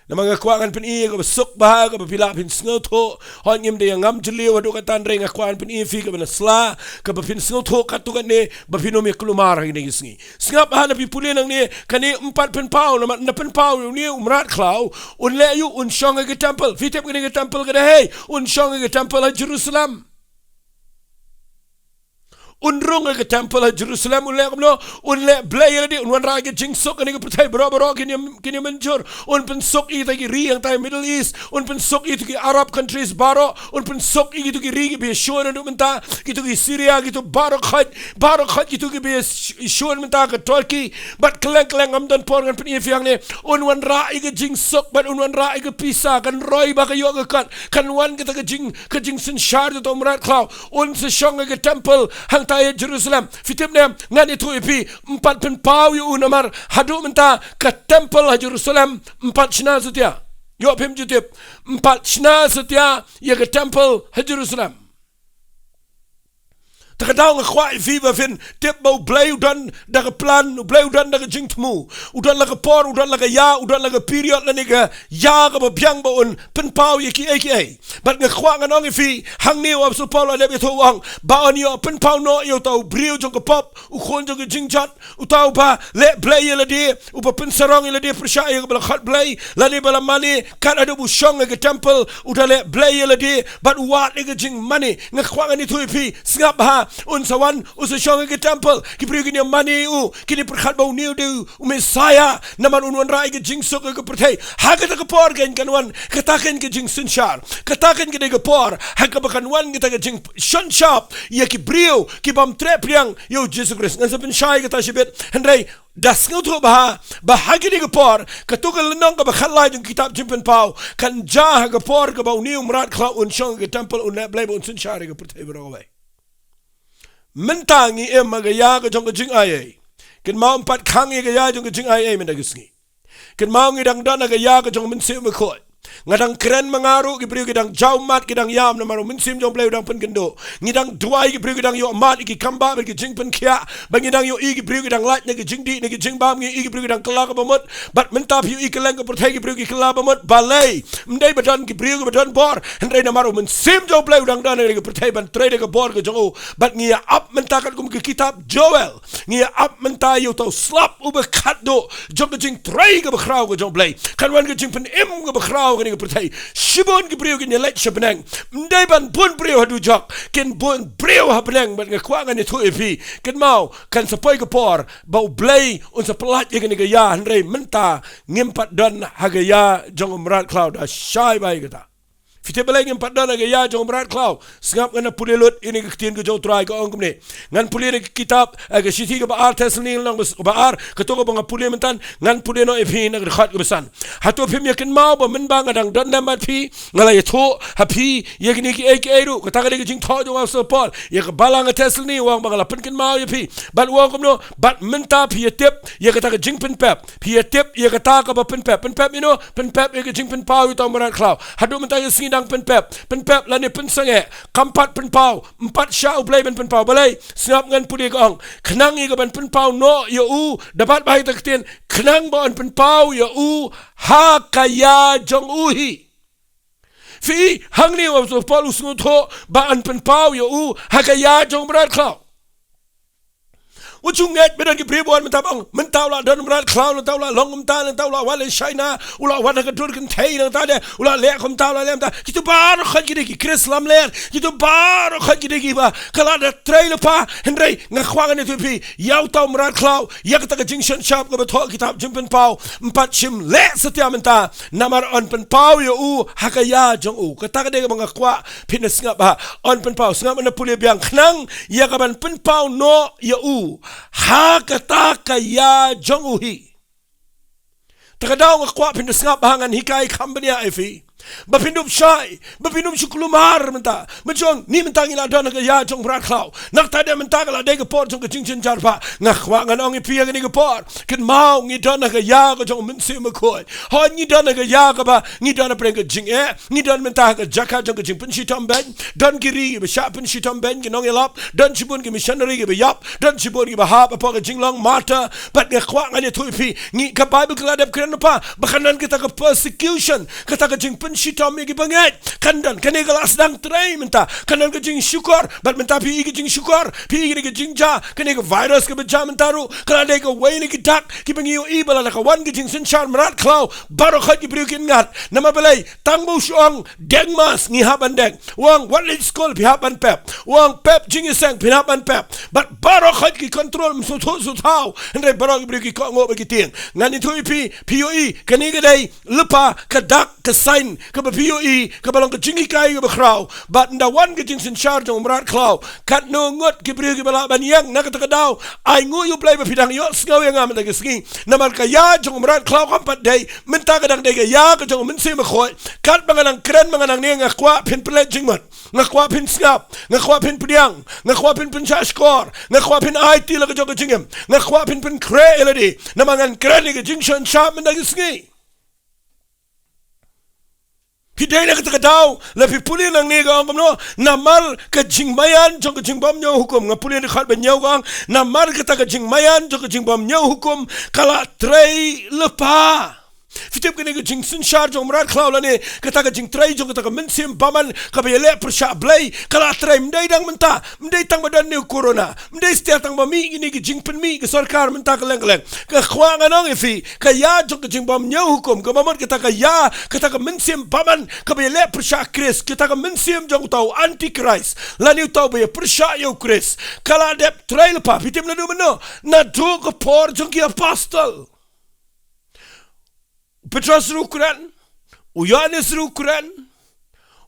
Namar nga kwah ngan pyni ïa kaba suk bha, kaba phi lah phin sngewthuh. Hooid, ngim dei ïa ngam jylliew haduh katta, hynrei nga kwah ngan pyni ïa phi kaba na sla, kaba phin sngewthuh katto katne, ba phin ym ïa kulmar ha kine ki sngi. Sngap bha, lada phi pule nangne, kane ym pat pynpaw, namar lada pynpaw ïa une u mrad khlaw, un leh aïu? Un shong ha ka temple. Phi tip kane ka temple ka dei hei? Un shong ha ka temple ha Jerusalem. Un rung ha ka temple ha Jerusalem, un leh kumno? Un leh blei ïa lade, un wanrah ïa ka jingsuk, kane ka pyrthei baroh baroh kin ïa, kin ïa mynjur. Un pynsuk ïa kita ki ri hangtai Middle East, un pynsuk ïa kito ki Arab countries baroh, un pynsuk ïa kito ki ri kiba ïashun haduh mynta, kito ki Syria, kito baroh khoit, baroh khoit kito kiba ïashun mynta, ka Turkey, bad kylleng kylleng, ngam don por ngan pyni ïa phi hangne. Un wanrah ïa ka jingsuk, bad un wanrah ïa ka pisa, kan roi ba ka ïoh ka kot, kan wan kata ka jing, ka jingsynshar jong uta u mrad khlaw. Un sa shong ha ka temple hangtai ha Jerusalem. Phi tip ne em, ngan ïathuh ïa phi, ym pat pynpaw ïa u namar haduh mynta ka temple ha Jerusalem ym pat shna satia. Ïoh phim ju tip, ym pat shna satia ïa ka temple ha Jerusalem. Te ka daw nga kwah ïa phi ba phin tip ba U Blei u don da ka plan, U Blei u don da ka jingthmu, u don la ka por, u don la ka ïa, u don la ka period lane ka ïa kaba biang ba un pynpaw ïa kiei kiei. Bad nga kwah ngan ong ïa phi, hangne u Apostol Paul u la dep ïathuh, u ong ba yn ïoh pynpaw noh ïa uta u briew jong ka pop, u khun jong ka jingjot, uta uba leh blei ïa lade, uba pynsarong ïa lade pyrshah ïa kaba la khot Blei, lane ba la mane, katba u shong ha ka temple, u da leh blei ïa lade, bad u wad ïa ka jingmane. Nga kwah ngan ïathuh ïa phi, sngap bha, un sa wan, u sa shong ha ka temple, ki briew kin ïa mane ïa u, kin ïa pyrkhat ba une u dei u Messiah, namar un wanrah ïa ka jingsuk ha ka pyrthei. Ha kata ka por kan, kan wan kata kan ka jingsynshar. Kata kan ka dei ka por ha kaba kan wan kata ka jingsynshar ïa ki briew ki bym treh pdiang ïa U Jisu Khrist. Ngan sa pynshai kata shibit, hynrei da sngewthuh bha ba ha kane ka por, kato ka lynnong kaba khatlai jong ka kitab Jingpynpaw kan jia ha ka por kaba une u mrad khlaw un shong ha ka temple, un leh blei, ba un synshar ïa ka pyrthei baroh kawei. Mynta ngi im ha ka ïa ka jong ka jingaiei. Kynmaw, ym pat khang ïa ka ïa jong ka jingaiei mynta ka sngi. Kynmaw, ngi dang don ha ka ïa ka jong ka Mynsiem Bakhuid. Nga dang kren ma nga ruh, ki briew ki dang jaw mad, ki dang ïam namar U Mynsiem jong U Blei u dang pynkynduh. Ngi dang duwai, ki briew ki dang ïoh mad ïa ki kambah bad ki jingpynkhiah, ba ngi dang ïohi ki briew ki dang lait na ki jingdih na ki jingbam, ngi ïohi ki briew ki dang kylla ka bamut. Bad mynta phi ïohi kylleng ka pyrthei ki briew ki kylla bamut. Balei? Ym dei ba don ki briew kiba don bor, hynrei namar U Mynsiem jong U Blei u dang don ha ka pyrthei ban trei da ka bor ka jong u. Bad ngi ïa ap mynta katkum ka kitab Joel, ngi ïa ap mynta ïa uta u slap uba khatduh jong ka jingtrei kaba khraw ka jong U Blei. Kan wan ka jingpynim kaba khraw ha kane ka pyrthei. Shibun ki briew kin ïa leit sha bneng. Ym dei ban bun briew ha dujok, kin bun briew ha bneng. Bad nga kwah ngan ïathuh ïa phi, kynmaw, kan sa poi ka por ba U Blei un sa pyllait ïa kane ka ïa, hynrei mynta ngim pat don ha ka ïa jong u mrad khlaw. Da shai bha ïa kata. Phi tip balei ngim pat don ha ka ïa jong u mrad khlaw? Sngap, ngan pule lut ïa kane ka ktien ka jong U Trai, ka ong kumne. Ngan pule na ka kitab, eh, ka shithi kaba ar Thessaloni, lynnong kaba ar, kato kaba nga pule mynta, ngan pule noh ïa phi na ka dkhot kaba san. Hato phim ïa kynmaw ba mynba nga dang don lem bad phi, nga la ïathuh ha phi ïa kine kiei kiei ruh? Kata ka dei ka jingthoh jong u Apostol Paul ïa ka balang ha Thessaloni, u ong ba nga la pynkynmaw ïa phi. Bad u ong kumno? Bad mynta phi ïa tip ïa kata ka jingpynpep. Phi ïa tip ïa kata kaba pynpep. Pynpep ïa no? Pynpep ïa ka jingpynpaw ïa uta u mrad khlaw. Haduh mynta ka sngi dang pynpep. Pynpep lane pynsangeh. Kam pat pynpaw. Ym pat shah U Blei ban pynpaw. Balei? Sngap, ngan pule, ka ong, khnang ïa kaban pynpaw noh ïa u. Da bat bha ïa kata ka ktien, khnang ba yn pynpaw ïa u ha ka ïa jong u hi. Phi, hangne u Apostol Paul u sngewthuh ba yn pynpaw ïa u ha ka ïa jong u mrad khlaw. Wat ju ngeit ba don ki briew ba wan mynta ba ong, mynta u la don mrad khlaw, mynta u la long kumta, mynta u la wan leit shaina, u la wan ha ka dur kynthei, mynta de u la leh kumta, u la leh mynta. Kito baroh khoit ki dei ki Khrist lamler, kito baroh khoit ki dei kiba ka la da trei lypa. Hynrei nga kwah ngan ïathuh ïa phi, ïa uta u mrad khlaw, ïa kata ka jingsynshar kaba thoh kitab Jingpynpaw, ym pat shym leh satia mynta, namar yn pynpaw ïa u ha ka ïa jong u. Kata ka dei kaba nga kwah phin da sngap bha. Yn pynpaw, sngap, yn da pule biang, khnang ïa kaban pynpaw noh ïa u ha kata ka ïa jong u hi. Ta ka daw nga kwah phin da sngap bha, ngan hikai kham bniah ïa phi, ba phin dup shai, ba phin dup shu kulmar mynta. Mynjong ni mynta ngi la don ha ka ïa jong u mrad khlaw. Na kata de mynta ka la dei ka por jong ka jingjynjar bha. Nga kwah ngan ong ïa phi ha kane ka por, kynmaw, ngi don ha ka ïa ka jong u Mynsiem Bakhuid. Hooid, ngi don ha ka ïa kaba ngi don ha pdeng ka jingeh. Ngi don mynta ha ka jaka jong ka jingpynshitom beiñ. Don ki ri kiba shah pynshitom beiñ, ki nongïalap. Don shibun ki missionary kiba ïap. Don shibun kiba hap hapoh ka jinglong martyr. Bad nga kwah ngan ïathuh ïa phi, ngi, ka Baibl ka la dep kren lypa ba kan don kata ka persecution, kata ka jingpynshitom ïa kiba ngeit. Kan don. Kane ka la sdang trei mynta. Kan don ka jingshukor. Bad mynta phi ïohi ka jingshukor, phi ïohi ka jingjia. Kane ka virus kaba jia mynta ruh ka la dei kawei na ki dak kiba ngi ïohi ba lada ka wan ka jingsynshar mrad khlaw, baroh khoit ki briew kin ngat. Namar balei? Tang ba u shu ong, deng mask, ngi hap ban deng. U ong, wat leit skul, phi hap ban pep. U ong, pep jingïaseng, phi hap ban pep. Bad baroh khoit ki control, ym sngewthuh sngewthaw. Hynrei baroh ki briew ki kohnguh bad ki tieng. Ngan ïathuh ïa phi, phi ïohi, kane ka dei lypa ka dak, ka sign kaba phi ïohi, kaba long ka jinghikai kaba khraw. Bad ynda wan ka jingsynshar jong u mrad khlaw, katno ngut ki briew kiba lah ban ïeng. Na kata ka daw, ai nguh ïa U Blei ba phi dang ïohsngew ïa nga mynta ka sngi. Namar ka ïa jong u mrad khlaw kam pat dei, mynta ka dang dei ka ïa ka jong u Mynsiem Bakhuid. Katba nga dang kren, ba nga dang ne, nga kwah phin pynleit jingmut. Nga kwah phin sngap, nga kwah phin pdiang, nga kwah phin pynshah shkor, nga kwah phin aiti la ka jong ka jingim, nga kwah phin pynkhreh ïa lade. Namar ngan kren ïa ka jingsynshar mynta ka sngi. Phi dei na kata ka daw, la phi pule nangne ka ong kumno, namar ka jingmaïan jong ka jingbymñiew hukum, nga pule na ka khat ba hynñiew ka ong, namar kata ka jingmaïan jong ka jingbymñiew hukum ka la trei lypa. Phi tip, kane ka jingsynshar jong u mrad khlaw lane kata ka jingtrei jong kata ka mynsiem bymman kaba ïaleh pyrshah Blei ka la trei, ym dei dang mynta, ym dei tang ba don ne u corona, ym dei satia tang ba mih kine ki jingpynmih ka sorkar mynta kylleng kylleng. Nga kwah ngan ong ïa phi, ka ïa jong ka jingbymñiew hukum, kaba mut kata ka ïa, kata ka mynsiem bymman kaba ïaleh pyrshah Khrist, kata ka mynsiem jong uta u antichrist lane uta uba ïa pyrshah ïa u Khrist, ka la dep trei lypa. Phi tip naduh mynno? Naduh ka por jong ki apostol. U Petros ruh u kren, u Ïohannes ruh u kren,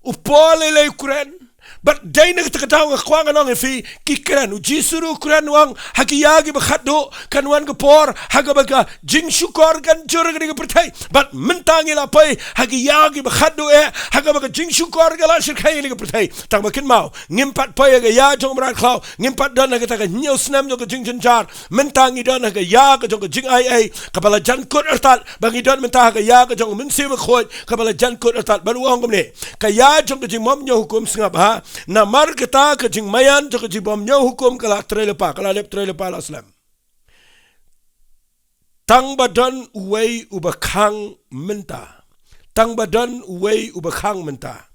u Paul lei lei u kren. Bad dei na kata ka daw nga kwah ngan ong ïa phi, ki kren. U Jisu ruh u kren, u ong, ha ki ïa kiba khatduh kan wan ka por ha kaba ka jingshukor kan jur ha kane ka pyrthei. Bad mynta ngi la poi ha ki ïa kiba khatduh eh, ha kaba ka jingshukor ka la shyrkhei ha kane ka pyrthei. Tang ba kynmaw, ngim pat poi ha ka ïa jong u mrad khlaw, ngim pat don ha kata ka hynñiew snem jong ka jingjynjar. Mynta ngi don ha ka ïa ka jong ka jingaiei kaba la jan kut artat, ba ngi don mynta ha ka ïa ka jong u Mynsiem Bakhuid kaba la jan kut artat. Bad u ong kumne, ka ïa jong ka jingbymñiew hukum, sngap bha, namar kata ka jingmaïan jong ka jingbymñiew hukum ka la trei lypa, ka la dep trei lypa la slem. Tang ba don uwei uba khang mynta. Tang ba don uwei uba khang mynta.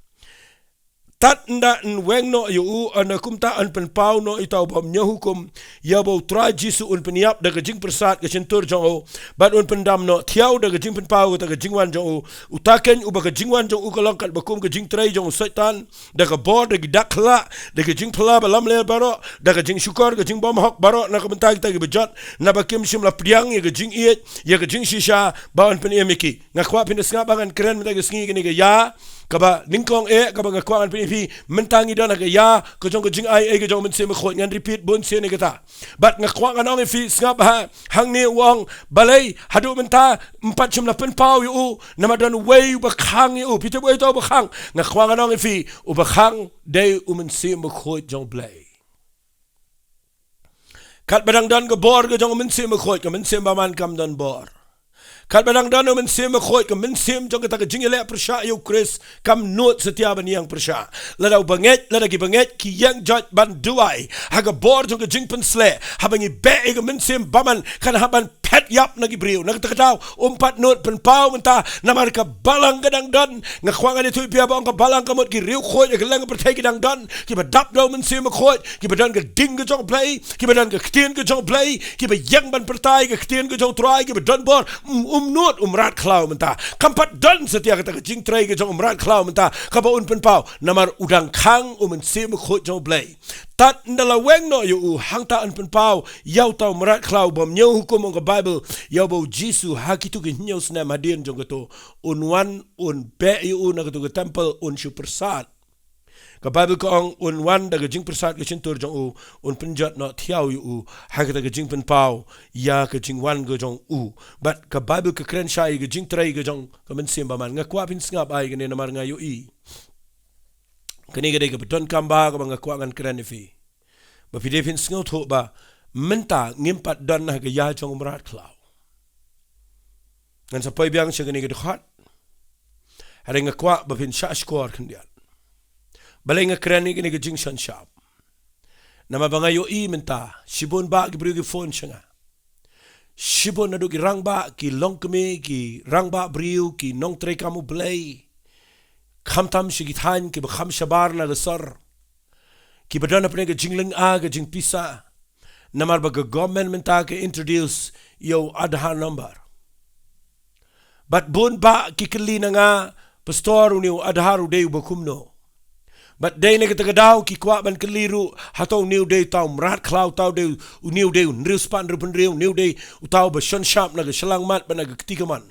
Tad ynda yn weng noh ïa u, ynda kumta yn pynpaw noh ïa uta u bymñiew hukum, ïa uba u Trai Jisu un pynïap da ka jingpyrsad ka shyntur jong u, bad un pyndam noh thiaw da ka jingpynpaw kata ka jingwan jong u. Uta keiñ uba ka jingwan jong u ka long katba kum ka jingtrei jong u Soitan, da ka bor, da ki dak khyllah, da ka jingphylla ba lamler baroh, da ka jingshukor, ka jingbymhok baroh na ka bynta kita kiba jot, naba kim shym la pdiang ïa ka jingïeit, ïa ka jingshisha ba yn pynim ïa ki. Nga kwah phin da sngap ba ngan kren mynta ka sngi kane ka ïa kaba nyngkong eh, kaba nga kwah ngan pynim ïa phi. Mynta ngi don ha ka ïa ka jong ka jingaiei ka jong u Mynsiem Bakhuid, ngan repeat bun sien ïa kata. Bad nga kwah ngan ong ïa phi, sngap bha, hangne u ong, balei haduh mynta ym pat shym la pynpaw ïa u, namar don uwei uba khang ïa u. Phi tip uei uta uba khang? Nga kwah ngan ong ïa phi, uba khang dei u Mynsiem Bakhuid jong U Blei. Katba dang don ka bor ka jong u Mynsiem Bakhuid, ka mynsiem bymman kam don bor. Katba dang don u Mynsiem Bakhuid, ka mynsiem jong kata ka jingïaleh pyrshah ïa u Khrist kam nud satia ban ïeng pyrshah. Lada u bangeit, lada ki bangeit ki ïeng joit ban duwai ha ka bor jong ka jingpynshlur, haba ngi beh ïa ka mynsiem bymman, kan hap ban et ïap na ki briew. Na kata ka daw, um pat nud pynpaw mynta, namar ka balang ka dang don. Nga kwah ngan ïathuh ïa phi ba ong ka balang ka mut ki riewkhuid ha kylleng ka pyrthei ki dang don, kiba dap da u Mynsiem Bakhuid, kiba don ka ding ka jong U Blei, kiba don ka ktien ka jong U Blei, kiba ïeng ban pyrta ïa ka ktien ka jong U Trai, kiba don bor. Um, um nud, um mrad khlaw mynta. Kam pat don satia kata ka jingtrei ka jong um mrad khlaw mynta, kaba un pynpaw, namar u dang khang u Mynsiem Bakhuid jong U Blei. Tad ynda la weng noh ïa u, hangta yn pynpaw ïa uta u mrad khlaw bym ñiew hukum, ong ka Baibl, ïa uba u Jisu ha kito ki hynñiew snem hadien jong kato, un wan, un beh ïa u na kato ka templ, un shu pyrsad. Ka Baibl ka ong un wan da ka jingpyrsad ka shyntur jong u, un pynjot noh thiaw ïa u ha kata ka jingpynpaw ïa ka jingwan ka jong u. Bad ka Baibl ka kren shai ïa ka jingtrei ka jong ka Mynsiem Bymman. Nga kwah phin sngap ïa kane namar nga ïohi kane ka dei kaba donkam bha kaba nga kwah ngan kren ïa phi, ba phi dei phin sngewthuh ba mynta ngim pat don ha ka ïa jong u mrad khlaw. Ngan sa poi biang sha kane ka dkhot. Hynrei nga kwah ba phin shah shkor khyndiat. Balei nga kren ïa kane ka jingsynshar? Namar ba nga ïohi mynta, shibun bah ki briew ki phone sha nga. Shibun naduh ki rangbah, ki longkmie, ki rangbah briew, ki nongtrei kam U Blei, khamtam sha ki thaiñ kiba kham shabar na ka sor, kiba don hapdeng ka jinglynga ka jingpisa, namar ba ka government mynta ka introduce ïa u Aadhaar number. Bad bun bah ki kylli na nga, Pastor, une u Aadhaar u dei uba kumno? Bad dei na kata ka daw ki kwah ban kylli ruh, hato une u dei uta u mrad khlaw, uta u dei, une u dei u hynriew spah hynriew phew hynriew, une u dei uta uba shon shap na ka shyllangmat bad na ka kti kamon?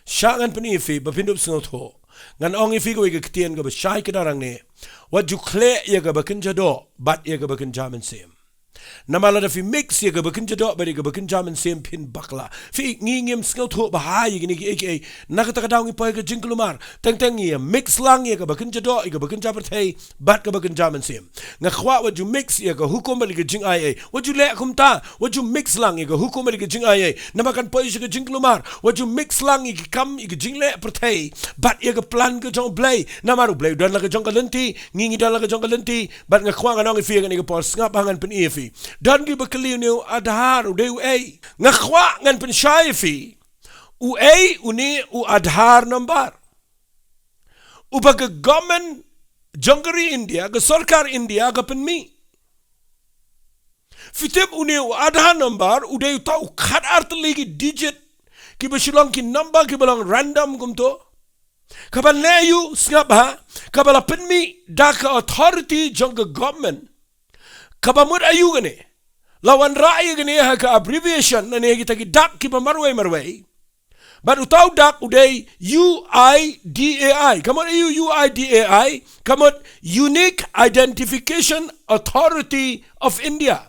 Shah ngan pyni ïa phi ba phin dup sngewthuh. Ngan ong ïa phi kawei ka ktien kaba shai ka darang ne. Wat ju khleh ïa kaba kynja doh bad ïa kaba kynja mynsiem. Namar lada phi mix ïa kaba kynja doh bad ïa kaba kynja mynsiem, phin bakla. Phi, ngi ngim sngewthuh bha ïa kine kiei kiei. Na kata ka daw ngi poi ka jingkulmar. Teng teng ngi ïa mix lang ïa kaba kynja doh, ïa kaba kynja pyrthei bad kaba kynja mynsiem. Nga kwah wat ju mix ïa ka hukum bad ïa ka jingaiei. Wat ju leh kumta, wat ju mix lang ïa ka hukum bad ïa ka jingaiei. Namar kan poi sha ka jingkulmar. Wat ju mix lang ïa ka kam, ïa ka jingleh pyrthei bad ïa ka plan ka jong U Blei. Namar U Blei u don la ka jong ka lynti, ngi ngi don la ka jong ka lynti. Bad nga kwah ngan ong ïa phi ha kane ka por, sngap ba ngan pyni ïa phi. Don kiba kylli, une u Aadhaar u dei uei? Nga kwah ngan pynshai ïa phi uei une u Aadhaar number uba ka government jong ka ri India, ka sorkar India ka pynmih. Phi tip, une u Aadhaar number u dei uta u khatar tylli ki digit kiba shu long ki number kiba long random kumto, kaba leh aïu, sngap bha, kaba la pynmih da ka authority jong ka government. Kaba mut aïu kane? La wanrah ïa kane ha ka abbreviation, lane ha kita ki dak kiba marwei marwei. Bad uta u dak u dei U I D A I. Ka mut aïu U I D A I? Ka mut Unique Identification Authority of India.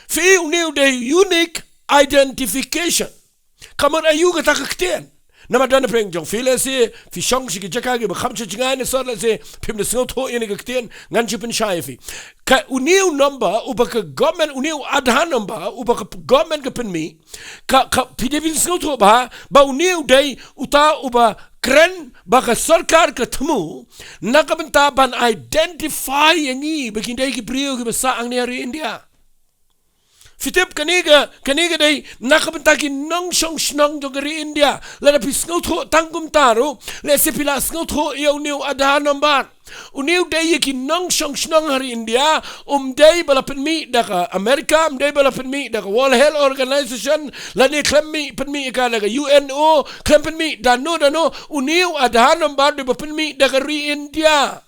Phi, une u dei Unique Identification. Ka mut aïu kata ka ktien? Namar don na pdeng jong phi, lehse phi shong sha ki jaka kiba kham shajngai na sor, lehse phim da sngewthuh ïa kane ka ktien, ngan shu pynshai ïa phi. Ka, une u number uba ka government, une u Aadhaar number uba ka government ka pynmih, ka, ka, phi dei phin sngewthuh bha ba une u dei uta uba kren ba ka sorkar ka thmu na ka bynta ban identify ïa ngi ba ngi dei ki briew kiba sah hangne ha ri India. Phi tip, kane ka, kane ka dei na ka bynta ki nongshong shnong jong ka ri India. Lada phi sngewthuh tang kumta ruh, lehse phi la sngewthuh ïa une u Aadhaar number. Une u dei ïa ki nongshong shnong ha ri India, um dei ba la pynmih da ka America, um dei ba la pynmih da ka World Health Organization, lane khlem mih pynmih ïa ka da ka U N O, khlem pynmih da no da no, une u Aadhaar number u dei ba pynmih da ka ri India.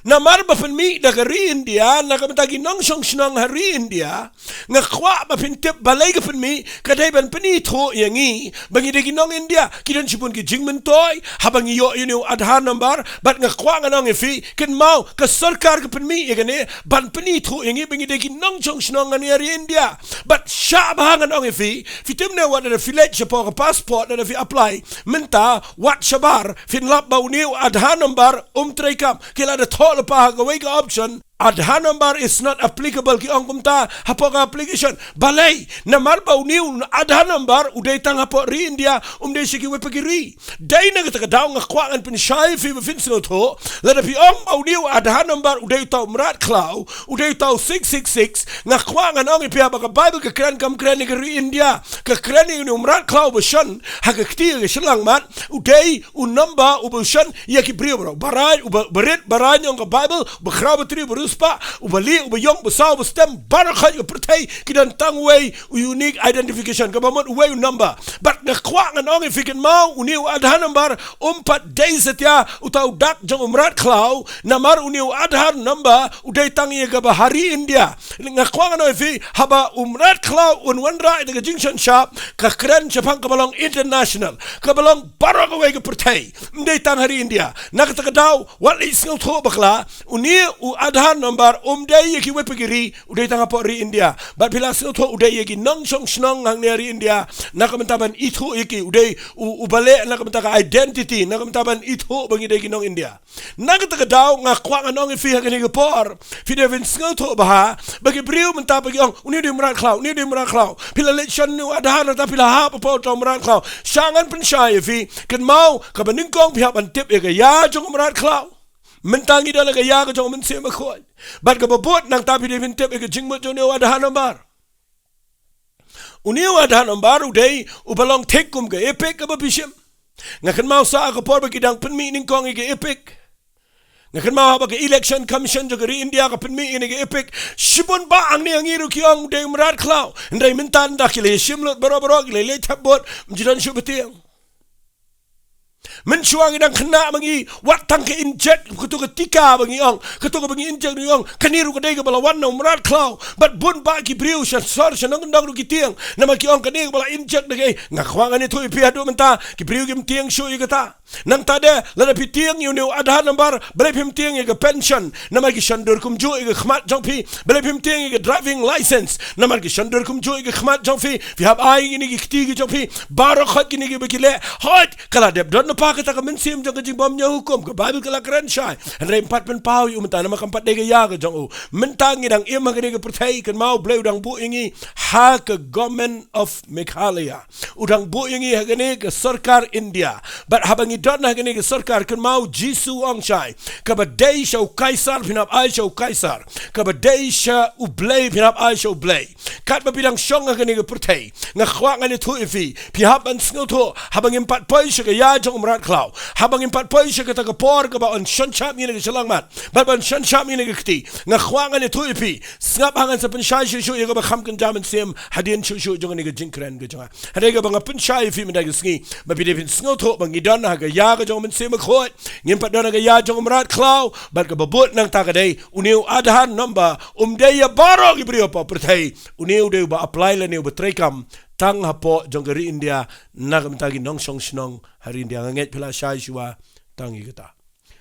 Namar ba pynmih da ka ri India, na ka bynta ki nongshong shnong ha ri India, nga kwah ba phin tip balei ka pynmih, ka dei ban pynithuh ïa ngi ba ngi dei ki nong India. Ki don shibun ki jingmyntoi haba ngi ïoh ïa une u Aadhaar number, bad nga kwah ngan ong ïa phi, kynmaw, ka sorkar ka pynmih ïa kane ban pynithuh ïa ngi ba ngi dei ki nongshong shnong hangne ha ri India. Bad shah bha ngan ong ïa phi, phi tip ne, wat lada phi leit shapoh ka passport, lada phi apply mynta, wat shabar phin lap ba une u Aadhaar number um treikam. Ki la da thoh lypa ha kawei ka option, Aadhaar number is not applicable, ki ong kumta hapoh ka application. Balei? Namar ba une u Aadhaar number u dei tang hapoh ri India, um dei sha kiwei pat ki ri. Dei na kata ka daw nga kwah ngan pynshai ïa phi ba phin sngewthuh, lada phi ong ba une u Aadhaar number u dei uta u mrad khlaw, u dei uta u six six six, nga kwah ngan ong ïa phi ba ka Bible ka kren kam kren ïa ka ri India, ka kren ïa une u mrad khlaw ba shon ha ka kti ka shyllangmat, u dei u number uba shon ïa ki briew baroh. Ba rai, uba, uba rit, ba rai ïa ka Bible, uba khraw batri, uba riewspah, uba lieh, uba ïong, uba saw, uba stem, baroh khoit ka pyrthei ki don tang uwei u unique identification, kaba mut uwei u number. Bad nga kwah ngan ong ïa phi kynmaw, une u Aadhaar number um pat dei satia uta u dak jong u mrad khlaw, namar une u Aadhaar number u dei tang ïa kaba ha ri India. Nga kwah ngan ong ïa phi, haba u mrad khlaw un wanrah ïa ka jingsynshap, ka kren shaphang kaba long international, kaba long baroh kawei ka pyrthei, ym dei tang ha ri India. Na kata ka daw, wat leit sngewthuh bakla, une u Aadhaar number um dei ïa kiwei pat ki ri, u dei tang hapoh ri India. Bad phi la sngewthuh, u dei ïa ki nongshong shnong hangne ha ri India, na ka bynta ban ithuh ïa ki, u dei u, u balei, na ka bynta ka identity, na ka bynta ban ithuh ba ngi dei ki nong India. Na kata ka daw nga kwah ngan ong ïa phi ha kane ka por, phi dei phin sngewthuh bha, ba ki briew mynta ba ki ong, une u dei u mrad khlaw, une u dei u mrad khlaw. Phi la leit shon une u Aadhaar, nangta phi la hap hapoh uta u mrad khlaw. Sha ngan pynshai ïa phi, kynmaw, kaba nyngkong phi hap ban tip ïa ka ïa jong u mrad khlaw. Mynta ngi don ha ka ïa ka jong u Mynsiem Bakhuid. Bad kaba bud, nangta phi dei phin tip ïa ka jingmut jong une u Aadhaar number. Une u Aadhaar number u dei uba long thik kum ka EPIC kaba phi shim. Nga kynmaw sa ha ka por ba ki dang pynmih nyngkong ïa ka EPIC. Nga kynmaw haba ka Election Commission jong ka ri India ka pynmih ïa ka EPIC, shibun bah hangne ha ngi ruh ki ong u dei u mrad khlaw. Hynrei mynta ynda ki la ïashim lut baroh baroh, ki la ïaleh thep vote, ym ju don shuh ba tieng. Mynshuwa ngi dang khynnah ba ngi wad tang ka injek, kato ka tika ba ngi ong, kato kaba ngi injek ngi ong, kane ruh ka dei kaba la wan na u mrad khlaw. Bad bun bah ki briew sha sor sha nongkyndong ruh ki tieng, namar ki ong kane kaba la injek da kaei. Nga kwah ngan ïathuh ïa phi haduh mynta, ki briew kim tieng shuh ïa kata. Nangta de, lada phi tieng ïa une u Aadhaar number, balei phim tieng ïa ka pension, namar ki shon dur kumjuh ïa ka khmat jong phi? Balei phim tieng ïa ka driving license, namar ki shon dur kumjuh ïa ka khmat jong phi? Phi hap ai ïa kine ki kti ki jong phi, baroh khoit kine kiba ki leh. Hooid, ka la dep don lypa kata ka mynsiem jong ka jingbym ñiew hukum, ka Bible ka la kren shai. Hynrei ym pat pynpaw ïa u mynta, namar kam pat dei ka ïa ka jong u. Mynta ngi dang im ha kane ka pyrthei, kynmaw Blei u dang buh ïa ngi ha ka Government of Meghalaya. U dang buh ïa ngi ha kane ka sorkar India. Bad haba ngi don ha kane ka sorkar, kynmaw Jisu u ong shai, kaba dei sha u Kaisar phin hap ai sha u Kaisar, kaba dei sha u Blei phin hap ai sha u Blei. Katba phi dang shong ha kane ka pyrthei, nga kwah ngan ïathuh ïa phi, phi hap ban sngewthuh, haba ngim pat poi sha ka ïa jong u mrad khlaw, haba ngim pat poi sha kata ka por kaba yn shon shap ïa ngi na ka shyllangmat, bad ban shon shap ïa ngi na ka kti, nga kwah ngan ïathuh ïa phi, sngap ha ngan sa pynshai shuh shuh ïa kaba kham kynja mynsiem hadien shuh shuh jong kane ka jingkren ka jong nga. Hynrei kaba nga pynshai ïa phi mynta ka sngi, ba phi dei phin sngewthuh ba ngi don ha ka ïa ka jong u Mynsiem Bakhuid, ngim pat don ha ka ïa jong u mrad khlaw. Bad kaba bud nangta ka dei, une u Aadhaar number um dei ïa baroh ki briew hapoh pyrthei. Une u dei uba apply lane uba treikam tang hapoh jong ka ri India, na ka bynta ki nongshong shnong ha ri India. Nga ngeit phi la shai shuwa tang ïa kata.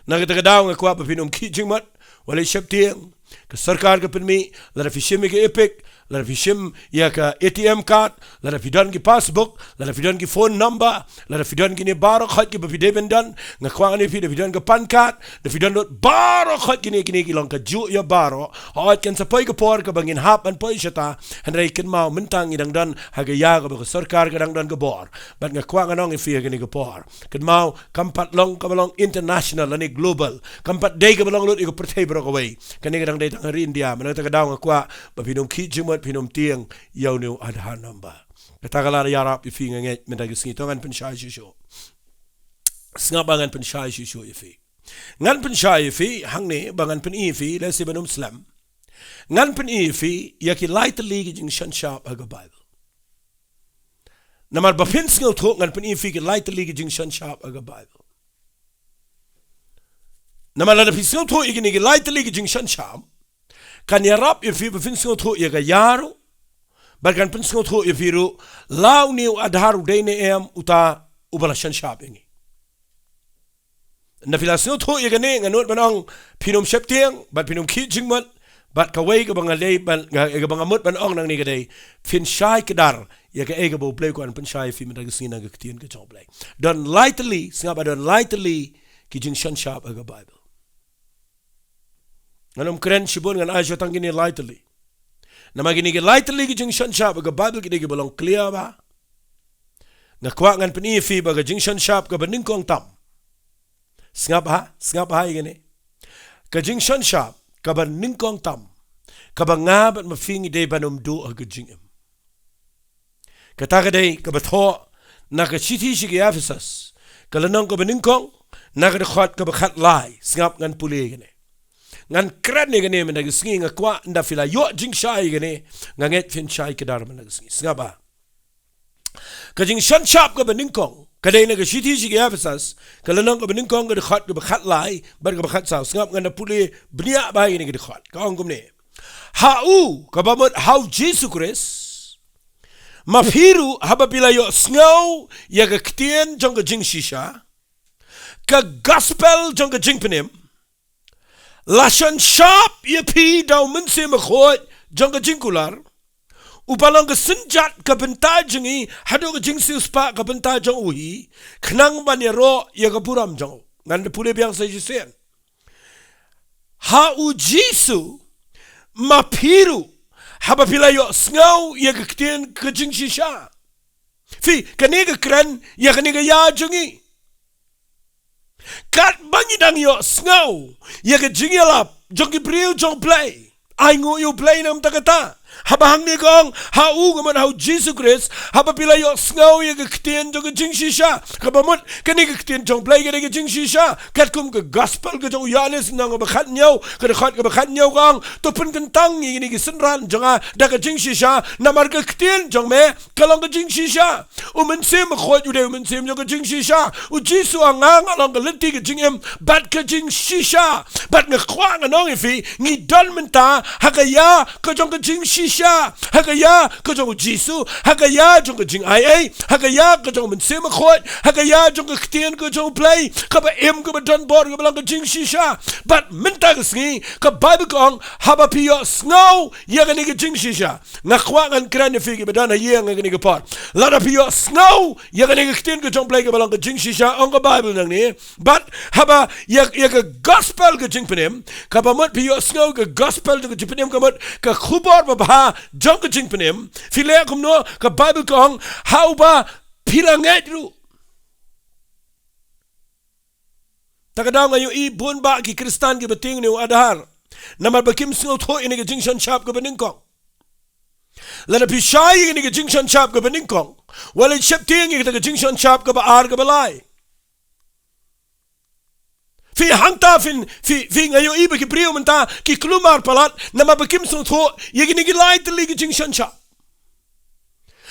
Na kata ka daw nga kwah ba phin ym khih jingmut, wat leit sheptieng. Ka sorkar ka pynmih, lada phi shim ïa ka EPIC, lada phi shim ïa ka ATM card, lada phi don ki passbook, lada phi don ki phone number, lada phi don kine baroh khoit kiba phi dei ban don. Nga kwah ngan ïa phi, da phi don ka PAN card, da phi don lut baroh khoit kine, kine ki long kajuh ïa baroh. Hooid, kan sa poi ka por kaba ngin hap ban poi shata, hynrei kynmaw mynta ngi dang don ha ka ïa kaba ka sorkar ka dang don ka bor. Bad nga kwah ngan ong ïa phi ha kane ka por, kynmaw, kam pat long kaba long international lane global. Kam pat dei kaba long lut ïa ka pyrthei baroh kawei. Kane ka dang dei tang ha ri India. Mynta ka daw nga kwah ba phin ym khih jingmut, phin ym tieng ïa une u Aadhaar number. Kata ka la ïarap ïa phi, nga ngeit mynta ka sngi. To ngan pynshai shuh shuh. Sngap ba ngan pynshai shuh shuh ïa phi. Ngan pynshai ïa phi hangne, ba ngan pyni ïa phi, lehse ban ym slem. Ngan pyni ïa phi ïa ki lai tylli ki jingshon shap ha ka Bible. Namar ba phin sngewthuh, ngan pyni ïa phi ki lai tylli ki jingshon shap ha ka Bible. Namar lada phi sngewthuh ïa kine ki lai tylli ki jingshon shap, kan ïarap ïa phi ba phin sngewthuh ïa ka ïa ruh, bad kan pynsngewthuh ïa phi ruh, la une u Aadhaar u dei ne em uta uba la shon shap ïa ngi. Ynda phi la sngewthuh ïa kane, nga nud ban ong, phin ym sheptieng, bad phin ym khih jingmut, bad kawei kaba nga dei ban, nga, kaba nga mut ban ong nangne ka dei, phin shai kdar ïa kaei kaba U Blei u kwah ban pynshai ïa phi mynta ka sngi na ka ktien ka jong U Blei. Don lai tylli, sngap ba don lai tylli ki jingshon shap ha ka Bible. Ngan ym kren shibun, ngan ai shuh tang kine lai tylli. Namar kine ki lai tylli ki jingshon shap ha ka Baibl ki dei kiba long clear bha. Nga kwah ngan pyni ïa phi ba ka jingshon shap kaba nyngkong tam. Sngap ha, sngap ha ïa kane. Ka jingshon shap kaba nyngkong tam, kaba nga bad ma phi ngi dei ban ym duh ha ka jingim. Kata ka dei kaba thoh na ka shithi sha ki Ephesus, ka lynnong kaba nyngkong, na ka dkhot kaba khatlai. Sngap, ngan pule ïa kane. Ngan kren ïa kane mynta ka sngi, nga kwah ynda phi la ïoh jingshai ïa kane, nga ngeit phin shai kdar mynta ka sngi. Sngap ha. Ka jingshon shap kaba nyngkong ka dei na ka shithi sha ki Ephesus, ka lynnong kaba nyngkong, ka dkhot kaba khatlai bad kaba khatsaw. Sngap, ngan da pule bniah bha ïa kine ki dkhot. Ka ong kumne: Ha u, kaba mut ha U Jisu Khrist, ma phi ruh haba phi la ïohsngew ïa ka ktien jong ka jingshisha, ka gospel jong ka jingpynim, la shon shap ïa phi da U Mynsiem Bakhuid jong ka jingkular, uba long ka synjat ka bynta jong ngi haduh ka jingsiewspah ka bynta jong u hi, khnang ban ïaroh ïa ka burom jong u. Ngan da pule biang sa shisien. Ha U Jisu, ma phi ruh haba phi la ïohsngew ïa ka ktien ka jingshisha. Phi, kane ka kren ïa kane ka ïa jong ngi. Katba ngi dang ïohsngew ïa ka jingïalap jong ki briew jong U Blei, ai nguh ïa U Blei namar kata. Haba hangne ka ong, ha u, ka mut ha U Jisu Khrist, haba phi la ïohsngew ïa ka ktien jong ka jingshisha. Kaba mut kane ka ktien jong U Blei ka dei ka jingshisha. Katkum ka gospel ka jong u Ïoannis, lynnong kaba khathynñiew, ka dkhot kaba khathynñiew, ka ong: To pynkyntang ïa kine ki synran jong nga da ka jingshisha, namar ka ktien jong me ka long ka jingshisha. U Mynsiem Bakhuid u dei U Mynsiem jong ka jingshisha. U Jisu u ong, nga, nga long ka lynti, ka jingim bad ka jingshisha. Bad nga kwah ngan ong ïa phi, ngi don mynta ha ka ïa ka jong ka jingshisha, ha ka ïa ka jong U Jisu, ha ka ïa jong ka jingaiei, ha ka ïa ka jong U Mynsiem Bakhuid, ha ka ïa jong ka ktien ka jong U Blei kaba im, kaba don bor, kaba long ka jingshisha. Bad mynta ka sngi ka Baibl ka ong, haba phi ïohsngew ïa kane ka jingshisha. Nga kwah ngan kren ïa phi kiba don ha ïing ha kane ka por. Lada phi ïohsngew ïa kane ka ktien ka jong U Blei kaba long ka jingshisha, ong ka Baibl nangne, bad haba ïa, ïa ka gospel ka jingpynim, kaba mut phi ïohsngew ka gospel ka jingpynim, ka mut ka khubor babha jong ka jingpynim. Phi leh kumno? Ka Baibl ka ong, ha uba phi la ngeit ruh. Ta ka daw nga ïohi bun bah ki Khristan kiba tieng ïa une u Adhar namar ba kim sngewthuh ïa kane ka jingshon shap kaba nyngkong. Lada phi shai ïa kane ka jingshon shap kaba nyngkong, wat leit sheptieng ïa kata ka jingshon shap kaba ar, kaba lai. Phi, hangta phin, phi, phi, nga ïohi ba ki briew mynta ki kulmar palat namar ba kim sngewthuh ïa kine ki lai tylli ki jingshon shap.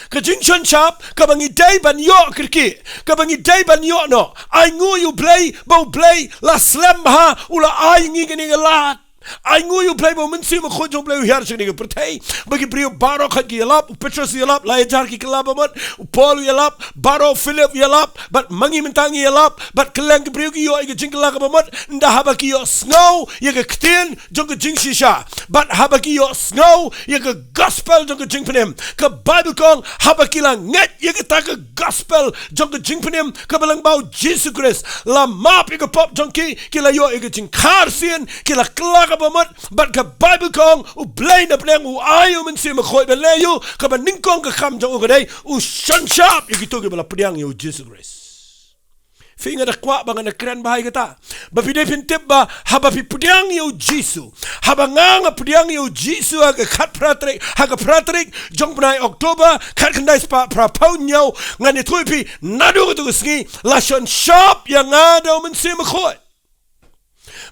Ka jingshon shap kaba ngi dei ban ïoh kyrkieh, kaba ngi dei ban ïoh noh. Ai nguh ïa U Blei ba U Blei la slem bha, u la ai ngi kane ka lad. Ai nguh ïa U Blei ba U Mynsiem Bakhuid jong U Blei u hiar sha kane ka pyrthei, ba ki briew baroh khoit ki ïalap, u Petros u ïalap, lai hajar ki kylla ba mut, u Paul u ïalap, baroh, Philip u ïalap, bad ma ngi mynta ngi ïalap, bad kylleng ki briew ki ïoh ïa ka jingkylla kaba mut, ynda haba ki ïohsngew ïa ka ktien jong ka jingshisha, bad haba ki ïohsngew ïa ka gospel jong ka jingpynim. Ka Baibl ka ong, haba ki la ngeit ïa kata ka gospel jong ka jingpynim kaba lyngba U Jisu Khrist, la map ïa ka pop jong ki, ki la ïoh ïa ka jingkhar sien, ki la kylla kaba mut. Bad ka Baibl ka ong, U Blei na pdeng u ai U Mynsiem Bakhuid ban leh ïa u. Kaba nyngkong ka kam jong u ka dei u shon shap ïa kito kiba la pdiang ïa U Jisu Khrist. Phi, nga da kwah ba ngan da kren bha ïa kata, ba phi dei phin tip ba haba phi pdiang ïa U Jisu, haba nga, nga pdiang ïa U Jisu ha ka khatphra tarik, ha ka phra tarik jong u bnai October khatkhyndai spah phraphew hynñiew, ngan ïathuh ïa phi, naduh kata ka sngi la shon shap ïa nga da U Mynsiem Bakhuid.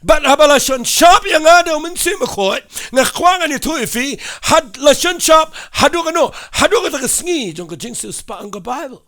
Bad haba la shon shap ïa nga da U Mynsiem Bakhuid, nga kwah ngan ïathuh ïa phi, had la shon shap haduh kano? Haduh kata ka sngi jong ka jingsiewspah, ong ka Baibl.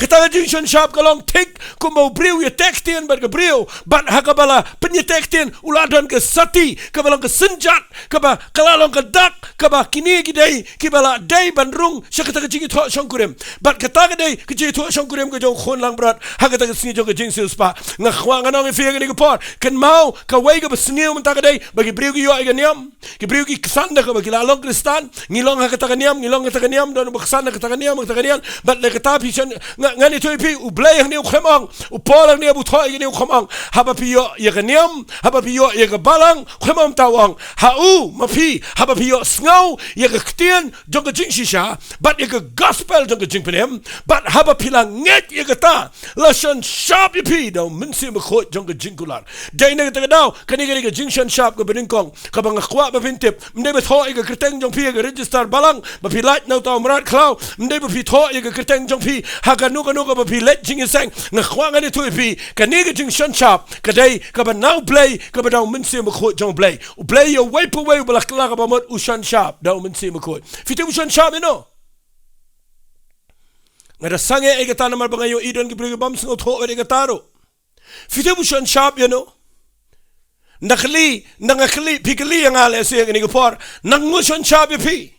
Kata ka jingshon shap ka long thik kumba u briew u ïateh ktien bad ka briew, bad ha kaba la pynïateh ktien u la don ka sati, kaba long ka synjat, kaba ka la long ka dak, kaba kine ki dei kiba la dei ban rung sha kata ka jingïathoh shongkurim. Bad kata ka dei ka jingïathoh shongkurim ka jong u khun langbrot ha kata ka sngi jong ka jingsiewspah. Nga kwah ngan ong ïa phi ha kane ka por, kynmaw, kawei kaba sniew mynta ka dei ba ki briew ki ïoh ïa ka niam. Ki briew ki ksan da kaba ki la long Khristan. Ngi long ha kata ka niam, ngi long ha kata ka niam, don ba ksan ha kata ka niam, ha kata ka niam. Bad lada kata phi shon, Nga, ngan ïathuh ïa phi, U Blei hangne u khlem ong, u Paul hangne ba u thoh ïa kane u khlem ong, haba phi ïoh ïa ka niam, haba phi ïoh ïa ka balang, u khlem ong, u ong, ha u, ma phi, haba phi ïohsngew ïa ka ktien jong ka jingshisha, bad ïa ka gospel jong ka jingpynim, bad haba phi la ngeit ïa kata, la shon shap ïa phi da U Mynsiem Bakhuid jong ka jingkular. Dei na kata ka daw, kane ka dei ka jingshon shap kaba nyngkong, kaba nga kwah ba phin tip, ym dei ba thoh ïa ka kyrteng jong phi ha ka register balang, ba phi lait na uta u mrad khlaw, ym dei ba phi thoh ïa ka kyrteng jong phi ha kano kano kaba phi leit jingïaseng, nga kwah ngan ïathuh ïa phi, kane ka jingshon shap, ka dei kaba na U Blei, kaba da U Mynsiem Bakhuid jong U Blei. U Blei ïa uwei pa uwei uba la kylla kaba mut u shon shap da U Mynsiem Bakhuid. Phi tip u shon shap ïano? Nga da sangeh ïa kata namar ba nga ïohi don ki briew ki bym sngewthuh ïa kata ruh. Phi tip u shon shap ïano? Nda kylli, nda nga kylli, phi kylli ïa nga lehse kane ka por, nangno u shon shap ïa phi?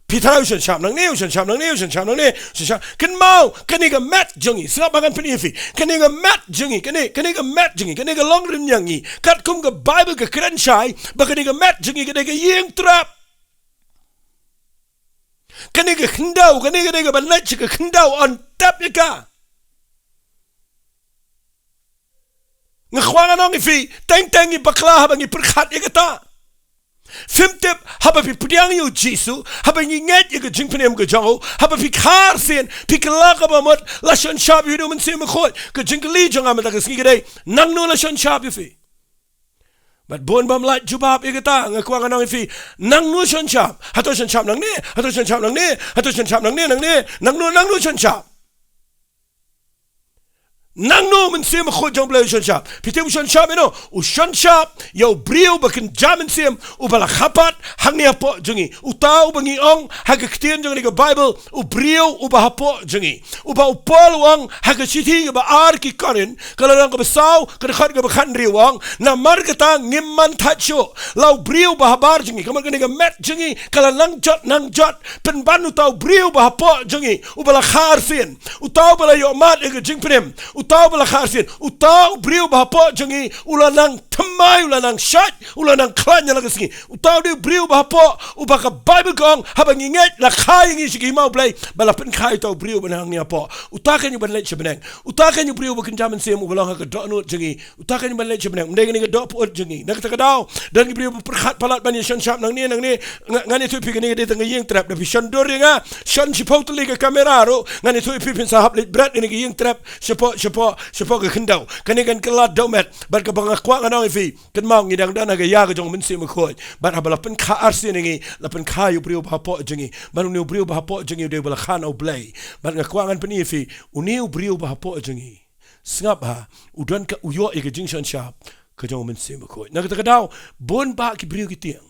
Phi tharai u shon shap nangne, u shon shap nangne, u shon shap nangne, u shon shap. Kynmaw, kane ka met jong ngi, sngap ba ngan pyni ïa phi. Kane ka met jong ngi, kane, kane ka met jong ngi, kane ka long rynïeng ngi. Katkum ka Baibl ka kren shai ba kane ka met jong ngi ka dei ka ïing trep. Kane ka khyndew, kane ka dei kaba leit sha ka khyndew, yn tep ïa ka. Nga kwah ngan ong ïa phi, teng teng ngi bakla haba ngi pyrkhat ïa kata. Phim tip, haba phi pdiang ïa U Jisu, haba ngi ngeit ïa ka jingpynim ka jong u, haba phi kha arsien, phi kylla kaba mut, la shon shap ïa u da U Mynsiem Bakhuid. Ka jingkylli jong nga mynta ka sngi ka dei, nangno la shon shap ïa phi? Bad bun bym lah jubab ïa kata, nga kwah ngan ong ïa phi, nangno u shon shap? Hato u shon shap nangne, hato u shon shap nangne, hato u shon shap nangne, nangne, nangno, nangno u shon shap? Nangno U Mynsiem Bakhuid jong U Blei u shon shap? Phi tip u shon shap ïano? U shon shap ïa u briew ba kynja mynsiem, uba la kha pat hangne hapoh jong ngi. Uta uba ngi ong ha ka ktien jong kane ka Baibl, u briew uba hapoh jong ngi. Uba u Paul u ong ha ka shithi kaba ar ki Korinth, ka lynnong kaba saw, ka dkhot kaba khathynriew u ong, namar kata ngim man thait shuh, la u briew ba habar jong ngi, ka mut kane ka met jong ngi ka la nang jot nang jot, pynban uta u briew ba hapoh jong ngi, uba la kha arsien, uta uba la ïoh mad ïa ka jingpynim, uta uba la kha arsien, uta u briew ba hapoh jong ngi u la nang thymmai, u la nang shait, u la nang khlaiñ ïa la ka sngi. Uta u dei u briew ba hapoh, uba ka Baibl ka ong, haba ngi ngeit la kha ïa ngi sha ka hima U Blei, ba la pynkha ïa uta u briew ba hangne hapoh. Uta kan ïoh ban leit sha bneng. Uta kan ïoh u briew ba kynja mynsiem uba long ha ka dohnud jong ngi. Uta kan ïoh ban leit sha bneng. Ym dei kane ka doh pyut jong ngi. Na kata ka daw, don ki briew ba pyrkhat palat ban ïa shon shap nangne, nangne. Nga, ngan ïathuh ïa phi, kane ka dei tang ka ïing trep. Da phi shon dur ïa nga, shon shiphew tylli ka kamera ruh, ngan ïathuh ïa phi, phin sa hap leit bret kane ka ïing trep shapoh, shapoh, shapoh ka khyndew. Kane kan kylla da u met. Bad kaba nga kwah ngan ong ïa phi, kynmaw, ngi dang don ha ka ïa ka jong U Mynsiem Bakhuid. Bad haba la pynkha arsien ïa ngi, la pynkha ïa u briew ba hapoh jong ngi. Bad une u briew ba hapoh jong ngi u dei uba la kha na U Blei. Bad nga kwah ngan pyni ïa phi, une u briew ba hapoh jong ngi, sngap ha, u don ka, u ïoh ïa ka jingshon shap ka jong U Mynsiem Bakhuid. Na kata ka daw, bun bah ki briew ki tieng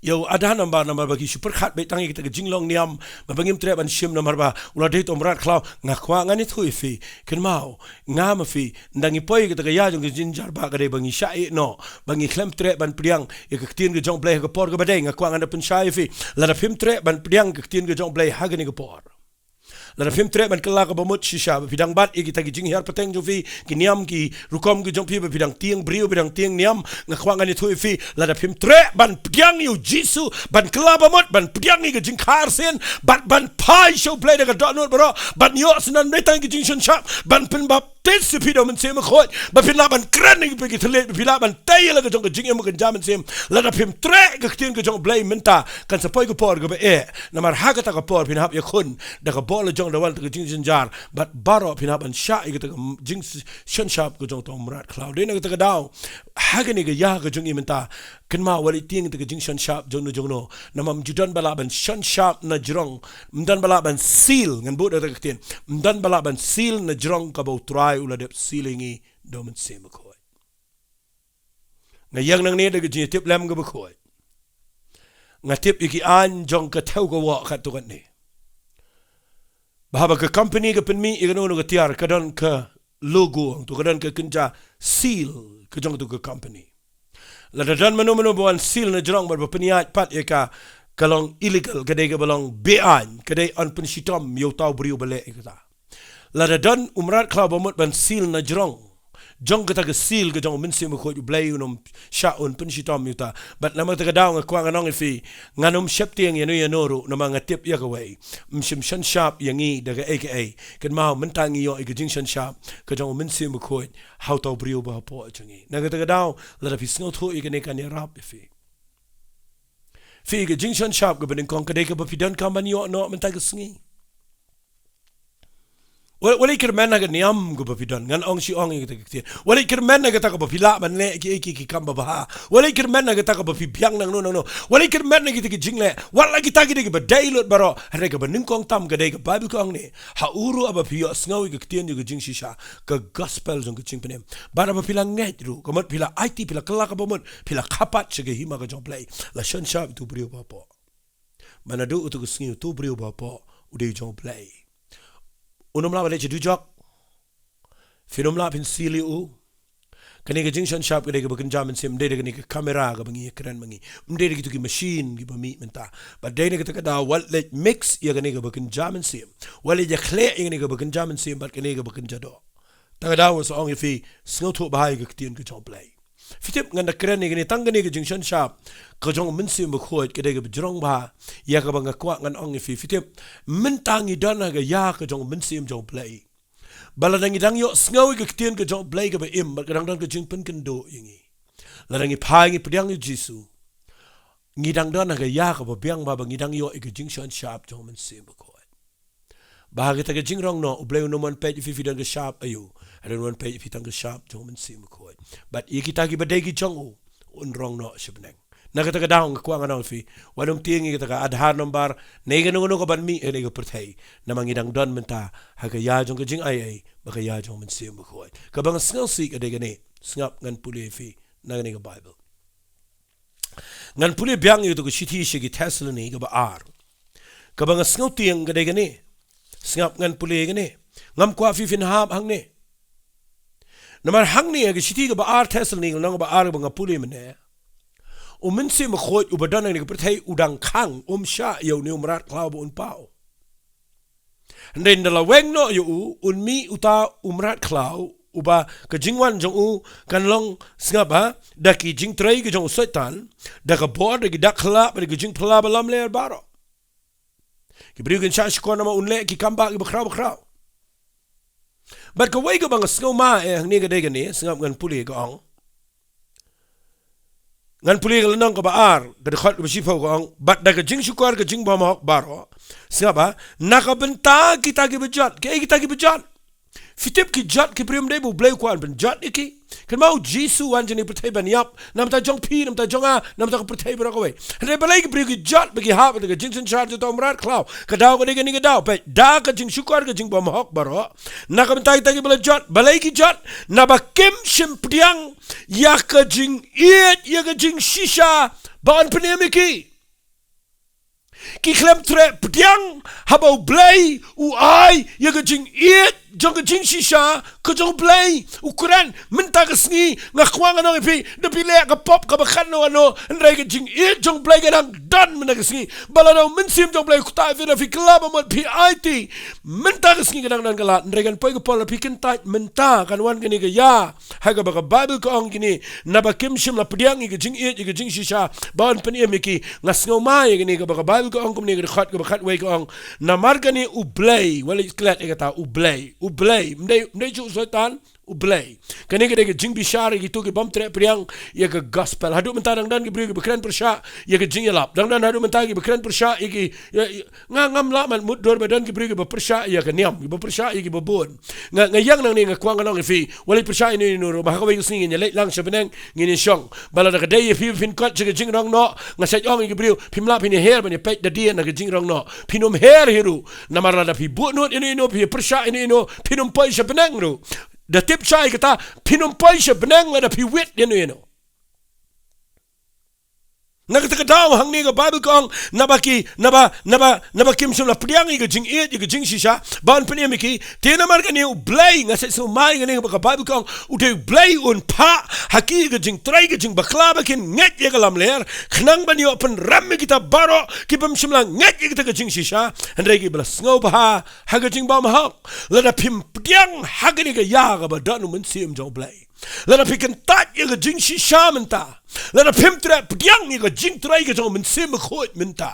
ïa u Adan namar, namar ba ki shu pyrkhat beit tang ïa kita ki jinglong niam, ba, ba ngim treh ban shim namar ba u la dei uta u mrad khlaw. Nga kwah ngan ïathuh ïa phi, kynmaw, nga ma phi, ynda ngi poi ïa kita ki ïa jong ki jingjynjar ba ka dei ba ngi shah ïeh noh, ba ngi khlem treh ban pdiang ïa ka ktien ka jong U Blei ha ka por kaba dei. Nga kwah ngan da pynshai ïa phi, lada phim treh ban pdiang ka ktien ka jong U Blei ha kane ka por, lada phim treh ban kylla kaba mut shisha, ba phi dang bat ïa kita ki jinghiar pateng jong phi, ki niam ki rukom ki jong phi, ba phi dang tieng briew, ba phi dang tieng niam, nga kwah ngan ïathuh ïa phi, lada phim treh ban pdiang ïa U Jisu, ban kylla ba mut, ban pdiang ïa ka jingkha arsien, ban, ban phai sha U Blei da ka dohnud baroh, ban ïoh syndon beit tang ïa ka jingshon shap, ban pynbaptis ïa phi da U Mynsiem Bakhuid, ba phin lah ban kren ïa ki thylliej, ba phin lah ban tei ïa la ka jong ka jingim ka kynja mynsiem. Lada phim treh ka ktien ka jong U Blei mynta, kan sa poi ka por kaba eh. Namar ha kata ka por phin hap ïakhun da ka bor la jong da wan ta ka jingjynjar, bad baroh phin hap ban shah ïa kata ka jingshon shap ka jong uta u mrad khlaw. Dei na kata ka daw, ha kane ka ïa ka jong ngi mynta, kynmaw, wat leit tieng ïa kata ka jingshon shap jongno jongno. Namar ym ju don ba lah ban shon shap na jrong, ym don ba lah ban seal, ngan bud da kata ka ktien, ym don ba lah ban seal na jrong kaba U Trai u la dep seal ïa ngi da U Mynsiem Bakhuid. Nga ïeng nangne da ka jingtip lem kaba khuid. Nga tip ïa ki aiñ jong ka thew ka wah katto katne, ba haba ka company ka pynmih ïa kano kano ka tiar, ka don ka logo, to ka don ka kynja seal ka jong kato ka company. Lada don mano mano ba wan seal na jrong bad ba pynïaid pat ïa ka, ka long illegal, ka dei kaba long be-aiñ, ka dei yn pynshitom ïa uta u briew ba leh ïa kata. Lada don u mrad khlaw ba mut ban seal na jrong, jong kata ka seal ka jong u Mynsiem Bakhuid, U Blei un ym shah un pynshitom ïa uta. Bad namar kata ka daw nga kwah ngan ong ïa phi, ngan ym sheptieng ïano ïano ruh namar nga tip ïa kawei. Ym shym shon shap ïa ngi da kaei kaei. Kynmaw mynta ngi ïoh ïa ka jingshan shap ka jong u Mynsiem Bakhuid ha uta u briew ba hapoh jong ngi. Na kata ka daw lada phi sngewthuh ïa kane kan ïarap ïa phi. Phi, ka jingshan shap kaba nyngkong ka dei kaba phi donkam ban ïoh noh mynta ka sngi. Wa-, wat la kyrmen ha ka niam kaba phi don, ngan ong shi ong ïa kata ka ktien. Wat la kyrmen ha kata kaba phi lah ban leh ki, ki, ki kam babha. Wat la kyrmen ha kata kaba phi biang nangno nangno. Wat la kyrmen ha kita ki jingleh. Wat la kita ki dei kiba dei lut baroh. Hynrei kaba nyngkong tam ka dei ka Baibl ka ong ne, ha u ruh haba phi ïohsngew ïa ka ktien ïa ka jingshisha, ka gospel jong ka jingpynim. Bad haba phi la ngeit ruh, ka mut phi la aiti, phi la kylla kaba mut, phi la kha pat sha ka hima ka jong U Blei, la shan shap ïa utu u briew ba hapoh. Bad naduh utu ka sngi utu u briew ba hapoh u dei jong U Blei. Un ym lah ban leit sha dujok. Phin ym lah phin seal ïa u. Kane ka jingshan shap ka dei kaba kynja mynsiem, ym dei da kane ka kamera kaba ngi ïakren ma ngi. Ym dei da kitu ki machine kiba mih mynta. Bad dei na kata ka daw wat leit mix ïa kane kaba kynja mynsiem. Wat leit ïakhleh ïa kane kaba kynja mynsiem bad kane kaba kynja doh. Kata ka daw nga sa ong ïa phi, sngewthuh bha ïa ka ktien ka jong U Blei. Phi tip, ngan da kren ïa kane, tang kane ka jingshan shap ka jong u Mynsiem Bakhuid ka dei kaba jrong bha ïa kaba nga kwah ngan ong ïa phi. Phi tip, mynta ngi don ha ka ïa ka jong u Mynsiem jong U Blei. Bad lada ngi dang ïohsngew ïa ka ktien ka jong U Blei kaba im, bad ka dang don ka jingpynkynduh ïa ngi, lada ngi phai ngi pdiang ïa U Jisu, ngi dang don ha ka ïa kaba biang bha ba ngi dang ïoh ïa ka jingshan shap jong u Mynsiem Bakhuid. Ba ha kita ki jingrong noh, U Blei un ym wan peit ïa phi phi don ka shap aïu, hynrei un wan peit ïa phi tang ka shap jong u Mynsiem Bakhuid. Bad ïa kita kiba dei ki jong u, un rong noh sha bneng. Na kata ka daw nga kwah ngan ong ïa phi, wat nym tieng ïa kata ka Aadhaar number ne kano kano kaban mih ha kane ka pyrthei. Namar ngi dang don mynta ha ka ïa jong ka jingaiei bad ka ïa jong u Mynsiem Bakhuid. Kaba nga sngewsih ka dei kane, sngap ngan pule ïa phi na kane ka Baibl. Ngan pule biang ïa katu ka shithi sha ki Thessaloni kaba ar. Kaba nga sngewtieng ka dei kane. Sngap ngan pule kane. Ngam kwah phi phin hap hangne. Namar hangne ha ka shithi kaba ar Thessaloni, lynnong kaba ar kaba nga pule mynne, u Mynsiem Bakhuid uba don ha kane ka pyrthei u dang khang, um shah ïa une u mrad khlaw ba un paw. Hynrei ynda la weng noh ïa u, un mih uta u mrad khlaw, uba ka jingwan jong u kan long, sngap ha, da ki jingtrei ka jong u Soitan, da ka bor, da ki dak khlad, da ki jingphylla ba lamler baroh. Ki briew kin shah shkor namar un leh ki kam bah kiba khraw ba khraw. Bad kawei kaba nga sngew ma eh hangne ka dei kane, sngap ngan pule ka ong. Ngan pule ka lynnong kaba ar, ka dkhot kaba shiphew ka ong, bad da ka jingshukor ka jingbymhok baroh. Sngap ha, na ka bynta kita kiba jot, kaei kita kiba jot? Phi tip ki jot ki briew, ym dei ba U Blei u kwah ban pynjot ïa ki. Kynmaw u Jisu u wan sha kane ka pyrthei ban ïap na ka bynta jong phi, na ka bynta jong nga, na ka bynta ka pyrthei baroh kawei. Hynrei balei ki briew ki jot ba ki hap ïa ka jingsynshar jong uta u mrad khlaw? Ka daw ka dei kane ka daw. Peit, da ka jingshukor ka jingbymhok baroh. Na ka bynta kita kiba la jot, balei ki jot? Naba kim shym pdiang ïa ka jingïeit, ïa ka jingshisha ba yn pynim ïa ki. Ki khlem treh pdiang haba U Blei u ai ïa ka jingïeit jong ka jingshisha ka jong U Blei. U kren, mynta ka sngi nga kwah ngan ong ïa phi, da phi leh ka pop kaba kano kano, hynrei ka jingïeit jong U Blei ka dang don mynta ka sngi. Ba lada u Mynsiem jong U Blei u ktah ïa phi, lada phi kylla ba mut, phi aiti, mynta ka sngi ka dang don ka lad. Hynrei kan poi ka por, lada phi kyntait mynta, kan wan kane ka ïa ha kaba ka Baibl ka ong kine, naba kim shym la pdiang ïa ka jingïeit, ïa ka jingshisha ba yn pynim ïa ki. Nga sngew ma ïa kane kaba ka Baibl ka ong kumne, ka dkhot kaba khatwei ka ong, namar kane U Blei, wat leit klet ïa kata, U Blei, U Blei, ym dei, ym dei shuh u Soitan, U Blei. Kane ka dei ka jingbishar ïa kito ki bym treh pdiang ïa ka gospel. Haduh mynta dang don ki briew kiba kren pyrshah ïa ka jingïalap. Dang don haduh mynta kiba kren pyrshah ïa ki, ïa, ïa, Nga ngam lah ban mutdur ba don ki briew kiba pyrshah ïa ka niam, kiba pyrshah ïa kiba bun. Nga, nga ïeng nangne, nga kwah ngan ong ïa phi, wat leit pyrshah ïano ïano ruh, ba ha kawei ka sngi ngin ïaleit lang sha bneng, ngin ïashong. Ba lada ka dei ïa phi ba phin kot sha ka jingrong noh, nga sa ong ïa ki briew, phim lah phin ïaher ban ïapeit da dien ha ka jingrong noh. Phin ym her hi ruh. Namar lada phi buh nud ïano ïano, phi pyrshah ïano ïano, phin ym poi sha bneng ruh. Da tip shai kata, phin ym poi sha bneng lada phi wit ïano ïano. Na kata ka daw hangne ka Baibl ka ong, naba ki, naba, naba, naba kim shym la pdiang ïa ka jingïeit, ïa ka jingshisha ba yn pynim ïa ki. Te namar kane U Blei, nga sa sngewmai kane kaba ka Baibl ka ong, U dei U Blei un phah ha ki ïa ka jingtrei, ka jingbakla ba kin ngeit ïa ka lamler, khnang ban ïoh pynrem ïa kita baroh ki bym shym la ngeit ïa kata ka jingshisha, hynrei kiba la sngewbha ha ka jingbymhok. Lada phim pdiang ha kane ka ïa kaba don u Mynsiem jong U Blei, Lada phi kyntait ïa ka jingshisha mynta, lada phim treh pdiang ïa ka jingtrei ka jong u Mynsiem Bakhuid mynta,